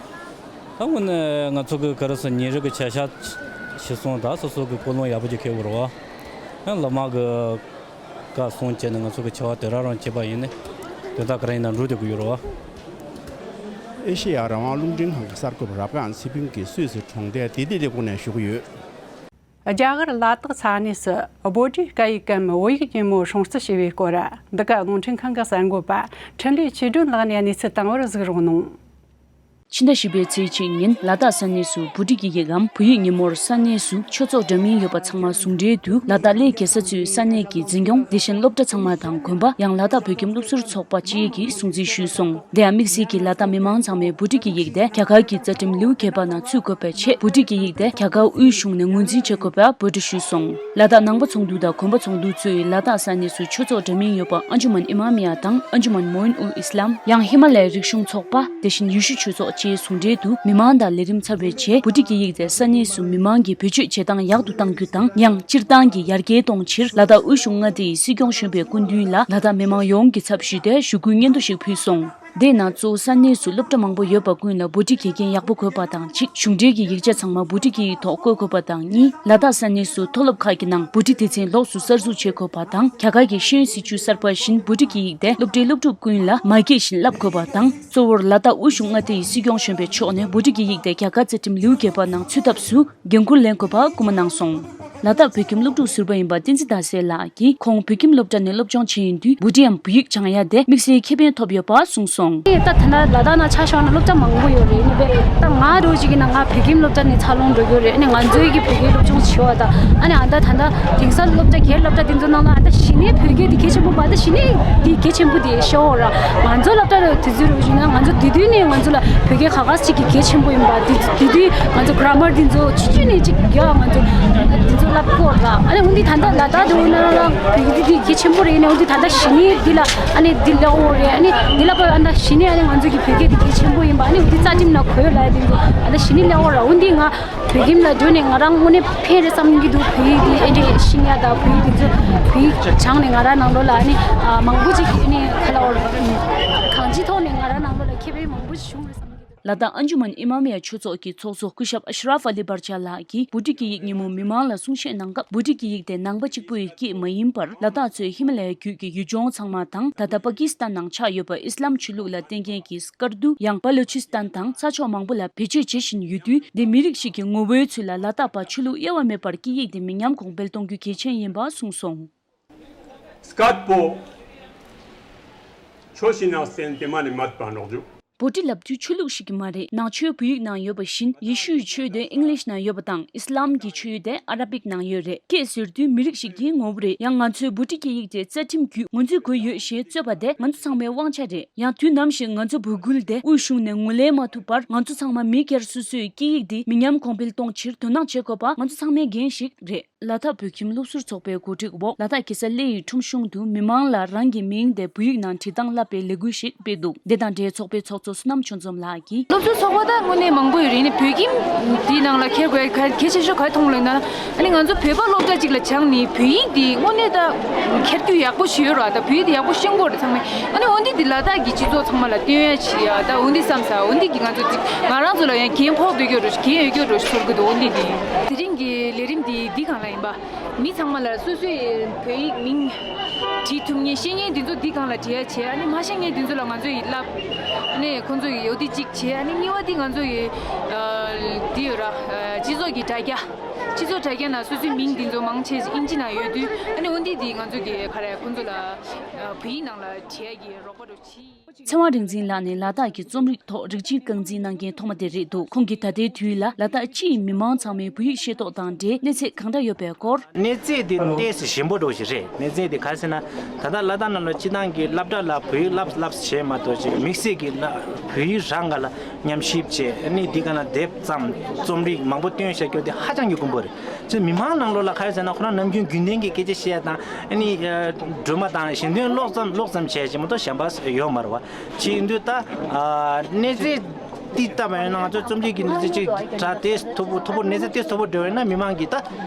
ད་དངོས་གནས་ང་ཚོ་གི་ག་རེ་ཟེར། ཉིན་རེ་གི་བྱ་གཞག་གཞིར་བཟུང་ད་སོ་སོ་གི་ཀུན་སློང་ཡག་པོ་ཅིག་འཁྱེར་དགོས་རེད་བ། ཡང་སློབ་མ་གི་བཀའ་གསུང་བྱས་ནས་ང་ཚོ་གི་བྱ་བ་དེ་རང་རང་བྱེད་པ་ཡིན་ནའི་དོན་དག་ག་རེ་ཡིན་ན་འགྲུབ་བསྡད་ཀྱི་ཡོད་རེད་བ། ཨེ་ཤེ་ཡ་རང་དབང་རླུང་འཕྲིན་ཁང་གི་གསར་འགོད་པ་རབ་སྒང་ཚེ་ཕུན་གྱིས་སུད་སི་གྲོང་རྡལ་བདེ་སྡིག་ལས་ཁུངས་ནས་ཞུ་གི་ཡོད། རྒྱ་གར་ལ་དྭགས་ས་གནས་སུ་བྷོ་ཊི་སྐད་ཡིག་གམ་བོད་ཡིག་ཉིན་མོ་སྲུང་བརྩི་བྱས་པའི་སྐོར། འདི་ག་རླུང་འཕྲིན་ཁང་གི་གསར་འགོད་པ་འཕྲིན་ལས་ཆོས་སྒྲོན་ལགས་ནས་གནས་ཚུལ་བཏང་བར་གཟིགས་རོགས་གནང་། ཕྱི་ཟླ་བཞི་པའི་ཚེས་གཅིག་ཉིན་ལ་དྭགས་ས་གནས་སུ་བྷོ་ཊི་སྐད་ཡིག་གམ་བོད་ཡིག་ཉིན་མོར་ས་གནས་སུ་ཆོས་ཚོགས་འདྲ་མིན་ཡོད་པ་ཚང་མ་ཟུང་འབྲེལ་དུ་ལ་དྭགས་གླེ་རྒྱལ་ས་གཙོས་ས་གནས་ཀྱི་འཛིན་སྐྱོང་། དེ་བཞིན་སློབ་གྲྭ་ཚང་མ་དང་དགོན་པ། ཡང་ལ་དྭགས་བོད་ཁྱིམ་སློབ་ཟུར་ཚོགས་པ་བཅས་ཀྱིས་སྲུང་བརྩི་ཞུས་སོང་། དེ་ཡང་དམིགས་བསལ་གྱིས་ལ་དྭགས་མི་མང་ཚང་མས་བྷོ་ཊི་སྐད་ཡིག་དེ་རྒྱ་གར་གྱི་རྩ་ཁྲིམས་ལེའུ་བརྒྱད་པ་ནང་ཚུད་དགོས་པའི་ཆེད། བྷོ་ཊི་སྐད་ཡིག་དེ་རྒྱ་གར་དབུས་གཞུང་ནས་ངོས་འཛིན་བྱེད་དགོས་པའི་འབོད་སྒྲ་ཞུས་སོང་། ལ་དྭགས་ནང་པ་ཚོགས་འདུ་དང་དགོན་པ་ཚོགས་འདུ་གཙོས་ལ་དྭགས་ས་གནས་སུ་ཆོས་ཚོགས་འདྲ་མིན་ཡོད་པ་ཨན་ཇུ་མན་ཨི་མ་མི་ཡ་དང་ཨན་ཇུ་མན་མོ་ཨིན་ཨུལ་ཨིས་ལམ། ཡང་ཧི་མ་ལ་ཡའི་རིག་གཞུང་ཚོགས་པ། དེ་བཞིན་ཡེ་ཤུ་ཆོས་ཚོགས་བཅས་ཟུང་འབྲེལ་དུ་མི་མང་དང་ལས་རིམ་ཚར་བའི་རྗེས། བྷོ་ཊི་སྐད་ཡིག་དེ་ས་གནས་སུ་མི་མང་གིས་བེད་སྤྱོད་བྱེད་སྟངས་ཡག་ཏུ་གཏང་རྒྱུ་དང་། ཡང་སྤྱིར་བཏང་གི་ཡར་རྒྱས་གཏོང་ཕྱིར་ལ་དྭགས་དབུས་གཞུང་མངའ་སྡེ་ཡི་སྲིད་སྐྱོང་གཞོན་པའི་སྐུ་མདུན་ལ་ལ་དྭགས་མི་མང་ཡོངས་ཀྱི་ཚབ་ཞུས་ཏེ་ཞུ་སྐུལ་སྙན་ཐོ་ཞིག་ཕུལ་སོང་། དེའི་ནང་གཙོ་བོ་ས་གནས་སུ་སློབ་གྲྭ་མང་པོ་ཡོད་པ་ཀུན་ལ་བྷོ་ཊི་དགེ་རྒན་ཡག་པོ་དགོས་པ་དང་གཅིག་གཞུང་འབྲེལ་གྱི་ཡིག་ཆ་ཚང་མ་བྷོ་ཊི་སྐད་ཡིག་ཐོག་བཀོད་དགོས་པ་དང་གཉིས། ལ་དྭགས་ས་གནས་སུ་མཐོ་སློབ་ཁག་གི་ནང་བྷོ་ཊི་སྡེ་ཚན་ལོགས་སུ་གསར་འཛུགས་བྱེད་དགོས་པ་དང་། རྒྱ་གར་གྱི་ཤེས་ཡོན་སྲིད་བྱུས་གསར་པ་བཞིན་བྷོ་ཊི་སྐད་ཡིག་དེ་སློབ་གྲྭའི་སློབ་ཕྲུག་ཀུན་ལ་མ་སྐྱེས་བཞིན་བསླབ་དགོས་པ་དང་། གཙོ་བོར་ལ་དྭགས་དབུས་གཞུང་མངའ་སྡེ་ཡི་སྲིད་སྐྱོང་གཞོན་པའི་ཕྱོགས་ནས་བྷོ་ཊི་སྐད་ཡིག་དེ་རྒྱ་གར་རྩ་ཁྲིམས་ལེའུ་བརྒྱད་པ་ནང་ཚུད་ཐབས་སུ་འགན་འཁུར་ལེན་དགོས་པ་སྐུལ་མ་གནང་སོང་། ལ་དྭགས་བོད་ཁྱིམ་སློབ་ཕྲུག་ཟུར་པ་ཡིན་པ་བསྟན་འཛིན་ཟླ་གསལ་ལགས་ཀྱིས་ཁོང་བོད་ཁྱིམ་སློབ་གྲྭ་ནས་སློབ་སྦྱོང་བྱས་ཡོང་དུས་བྷོ་ཊིའམ་བོད་ཡིག་སྦྱང་ཡ་དེ་དམིགས་བསལ་ཁེ་ཕན་ཐོབ་ཡོད་པ་གསུངས་སོང་། ད་ད་ལྟ་ལ་དྭགས་ནང་ཆ་བཞག་ན་སློབ་གྲྭ་མང་པོ་ཡོད་རེད། ནི་བས་ད་ང་འདྲ་བོ་ཅིག་ཡིན་ན་ང་བོད་ཁྱིམ་སློབ་གྲྭ་ནས་འཚར་ལོངས་འགྲོ་གི་ཡོད་རེད། ནི་ང་ཚོའི་གི་བོད་སྐད་སློབ་སྦྱོང་བྱེད་པ་དང་། ཨ་ནི་ཨ་ད་ད་ལྟ་དེང་སང་སློབ་གྲྭ་སྒེར་སློབ་གྲྭ་དེ་ཚོ་ནང་ལ་ཨ་ད་གཞི་ནས་བོད་སྐད་དེ་གལ་ཆེན་པོ་མ་ད་གཞི་ནས་དེ་གལ་ཆེན་པོ་དེ་ཤོར་བ་ར། ང་ཚོ་སློབ་གྲྭ་ལ་དེ་ཚོའི་རོགས་བྱུང་ན་ང་ཚོ་དེ་དུས་ནས་ང་ཚོ་ལ་བོད་སྐད་ཁ་ཁ་ཅིག་གི་གལ་ཆེན་པོ་ཡིན་པ། དེ་དེ་དུས་ང་ཚོ་གྷ་ར་མར་དེ་ཚོ་ཆུ་ཆུ་ནས་ཅིག་རྒྱག་ང་ཚོ་དེ་ཚོ་ལབ་གོ་ར། ཨ་ནི་འོན་ཏེ་ད་ལྟ་ལ་དྭགས་དུ་ན་ར་བོད་སྐད་དེ་གལ་ཆེན་པོ་རེད། ནས་འོན་ཏེ་ད་ལྟ་གཞི་ནས་འདི་ལ་ཨ་ནི་འདི་ལ་འོ་རེད། ཨ་ནི་འདི་ལ་པ་ཨ་ད་གཞི་ནས་ཨ་ནི་ང་ཚོ་གི་བོད་སྐད་དེ་གལ་ཆེན་པོ་ཡིན་པ། ཨ་ནི་འོན་ཏེ་རྩ་ཁྲིམས་ན་གོས་ལ་དེ་ཚོ་ཨ་ད་གཞི་ནས་ལ་འོ་ར། འོན་ཏེ་ང་བོད་ཁྱིམ་ལ་འགྲོ་ནས་ང་རང་དངོས་གནས་ཕན་རེད་བསམ་གྱི་འདུག་བོད་ཡིག་འདི་ཨེ་འདྲས་ཤེས་ཡ་དང་བོད་ཡིག་འདི་ཚོ་བོད་ཡིག་སྦྱངས་ནས་ང་རང་ནང་ལོགས་ལ་ཨ་ནི་མང་པོ་ཅིག་ཨ་ནི་ཁ་ལ་འོར་གང་ཅིའི་ཐོག་ནས་ང་རང་ནང་ལོགས་ལ་ཁེ་ཕན་མང་པོ་ཞིག་བྱུང་རེད་བསམ་གྱི་འདུག་ལ་དྭགས་ཨན་ཇུ་མན་ཨི་མ་མི་ཡ་ཆོས་ཚོགས་ཀྱི་ཚོགས་གཙོ་སྐུ་ཞབས་ཨ་ཤ་རབ་ཨ་ལི་བར་ཆ་ལགས་ཀྱིས་བྷོ་ཊི་སྐད་ཡིག་ཉིན་མོ་མི་མང་ལ་གསུང་བཤད་གནང་སྐབས། བྷོ་ཊི་སྐད་ཡིག་དེ་ནང་པ་གཅིག་པུའི་སྐད་མ་ཡིན་པར། ལ་དྭགས་གཙོས་ཧི་མ་ལ་ཡའི་རྒྱུད་ཀྱི་ཡུལ་ལྗོངས་ཚང་མ་དང་། ད་ལྟ་པ་ཀི་སི་ཐན་ནང་ཆགས་ཡོད་པ་ཨི་སི་ལམ་ཆོས་ལུགས་ལ་བརྟེན་མཁན་གྱི་སྐར་དུ། ཡང་པ་ལུ་ཆི་སི་ཐན་དང་ས་ཕྱོགས་མང་པོ་ལ་བེད་སྤྱོད་བྱེད་བཞིན་ཡོད་དུས། འདི་མི་རིགས་ཤིག་གི་ངོ་བོའི་ཚུལ་ལ་ལ་དྭགས་པ་ཆོས་ལུགས་དབྱེ་བ་མེད་པར་སྐད་ཡིག་འདི་མི་ཉམས་གོང་འཕེལ་གཏོང་རྒྱུ་གལ་ཆེན་ཡིན་པ་གསུངས་སོང་། སྐད་པོ། ཆོས་ཤིག་ནང་སེམས་དེ་མ་ནི་མ་པ་ནོག་ཇུ། བྷོ་ཊི་ལབ་དུས་ཆོས་ལུགས་ཤིག་གི་མ་རེད། ནང་ཆོས་བོད་ཡིག་ནང་ཡོད་པ་བཞིན། ཡེ་ཤུའི་ཆོས་དེ་ཨིང་ལིཤ་ནང་ཡོད་པ་དང་། ཨི་སི་ལམ་གྱི་ཆོས་དེ་ཨ་ར་བིག་ནང་ཡོད་རེད། སྐད་ཟེར་དུས་མི་རིགས་ཤིག་གི་ངོ་བོ་རེད། ཡང་ང་ཚོས་བྷོ་ཊི་སྐད་ཡིག་དེ་རྩ་ཁྲིམས་བརྒྱུད་ངོས་འཛིན་དགོས་ཡོད་ཞེས་རྩོད་པ་དེ་ང་ཚོ་ཚང་མའི་དབང་ཆ་རེད། ཡང་དུས་ནམ་ཞིག་ང་ཚོ་བོད་ཁུལ་དེ་དབུས་གཞུང་ནས་ངོས་ལེན་མ་ཐུབ་པར། ང་ཚོ་ཚང་མ་མི་སྒེར་སོ་སོའི་སྐད་ཡིག་འདི་མི་ཉམས་གོང་འཕེལ་གཏོང་ཕྱིར་དོ་སྣང་བྱེད་དགོས་པ་ང་ཚོ་ཚང་མའི་འགན་ཞིག་རེད། ལ་དྭགས་བོད་ཁྱིམ་སློབ་ཟུར་ཚོགས་པའི་གོ་སྒྲིག་འོག་ལ་དྭགས་གེ་སར་གླེ་ཡི་ཁྲོམ་གཞུང་དུ་མི་མང་ལ་རང་གི་མིང་དེ་བོད་ཡིག་ནང་བྲིས་སྟངས་བསླབ་པའི་ལས་འགུལ་ཞིག་སྤེལ་འདུག་དེ་དང་འབྲེལ་ཚོགས་པའི་ཚོགས་གཙོ་བསོད་ནམས་ཆོས་འཛོམས་ལགས་ཀྱིས། སློབ་ཟུར་ཚོགས་པ་ད་དངོས་གནས་མང་པོ་ཡོད་རེད། ནི་བོད་ཁྱིམ་འདིའི་ནང་ལ་འཁྱེར་དགོས་གལ་ཆེ་ཤོས་ག་རེ་མཐོང་ལབ་ན། ཨ་ནི་ང་ཚོ་བོད་པ་སློབ་གྲྭ་གཅིག་ལ་སྦྱངས་ནས་བོད་ཡིག་འདི་དངོས་གནས་ད་འཁྱེར་རྒྱུ་ཡག་པོ་ཞིག་ཡོད་ར། ད་བོད་ཡིག་འདི་ཡག་པོ་ཤེས་ཀྱི་ཡོད་རེད་ཚང་མས། ཨ་ནི་འོ་འདི་འདི་ལ་དྭགས་ཀྱི་སྤྱི་ཚོགས་ཚང་མ་ལ་སྟོན་ཡ་བྱེད་ཡ། ད་འོ་འདི་བསམ་ས། འོ་འདི་གི་ང་ཚོ་ཅིག་ང་རང་ཚོ་ལ་ཡང་འགན་ཕོག་སྡོད་ཀྱི་ཡོད་རེད། འགན་ཡོད་ཀྱི་ཡོད་རེད་ཟེར་གྱི་འདུག་འོ་འདི་འདི་དེ་རིང་གི་ལས་རིམ་འདི་འདི་སྒང་ལ་ཡིན་པ། མི་ཚང་མ་ལ་སོ་སོའི་བོད་ཡིག་མིང་བྲིས་ཐུབ་མཁན་ཤེས་མཁན་འདི་ཚོ་འདི་སྒང་ལ་བྲིས་ཡ་བྱས། ཨ་ནི་མ་ཤེས་མཁན་འདི་ཚོ་ལ་ང་ཚོ་ཡིས་བསླབ། ཨ་ནི་ཁོང་ཚོ་ཡིས་འོ་འདི་གཅིག་བྱས། ཨ་ནི་གཉིས་པ་འདི་ང་ཚོ་ཡི་འདི་ཡོད་ར། སྤྱི་ཚོགས་ཀྱི་དྲ་རྒྱ། སྤྱི་ཚོགས་དྲ་རྒྱ་ནང་སོ་སོའི་མིང་འདི་ཚོ་མང་ཆེ་ཨིན་ཇི་ནང་ཡོད་དུས། ཨ་ནི་འོ་འདི་འདི་ང་ཚོ་གི་ག་རེ་ཁོང་ཚོ་ལ་བོད་ཡིག་ནང་ལ་བྲིས་ཡ་གི་རོགས་པ་རོགས་བྱེད། ཚེ་དབང་རིག་འཛིན་ལགས་ནི་ལ་དྭགས་ཀྱི་རྩོམ་རིག་ཐོག་རིགས་གཅིག་རྐང་འཛིན་གནང་མཁན་ཐོག་མ་དེ་རེད་འདུག་ཁོང་གིས་ད་ལྟའི་དུས་ལ་ལ་དྭགས་སྤྱིའི་མི་མང་ཚང་མའི་བོད་ཡིག་ཤེས་རྟོགས་དང་འབྲེལ་གནས་ཚད་གང་འདྲ་ཡོད་པའི་སྐོར། གནས་ཚད་དེ་ཏོག་ཙམ་ཞན་པོ་འདྲ་བོ་ཞིག་རེད། གནས་ཚད་དེ་ག་རེ་ཟེར་ན། ད་ལྟ་ལ་དྭགས་ནང་ལ་སྤྱི་བཏང་གི་སློབ་གྲྭ་ལ་བོད་ཡིག་བསླབ་བསླབ་བྱས་མ་གཏོགས་ཅིག་དམིགས་བསལ་གྱི་བོད་ཡིག་རང་སྒང་ལ་ཉམས་ཞིབ་བྱས། ཨ་ནི་འདི་སྒང་ལ་དེབ་བརྩམས། རྩོམ་རིག་མང་པོ་བཏོན་བཞག་རྒྱུ་དེ་ཧ་ཅང་གི་དཀོན་པོ་རེད། ཅིག་མི་མང་ནང་ལོགས་ལ་ག་རེ་ཟེར་ན། ཁོ་རང་ནམ་རྒྱུན་རྒྱུན་ལྡན་གྱི་སྐད་ཆ་བཤད་ཡ་དང་། ཨ་ནི་སྒྲོལ་མ་དང་གཞན་དོན་ཀློག་ཙམ་ཀློག་ཙམ་བྱས་ཅིག་མ་གཏོགས་གཞན་པ་ཡོད་མ་རེད་བ། ཅིག་ཡིན་དུས་ད་གནས་ཚད་དེ་ལྟ་བ་ཡིན་ན། ང་ཚོ་རྩོམ་རིག་གི་གནས་ཚད་ཅིག་དྲ་དེ་མཐོ་པོ་མཐོ་པོ་གནས་ཚད་དེ་མཐོ་པོ་འགྲོ་བ་ཡིན་ན། མི་མང་གིས་ད་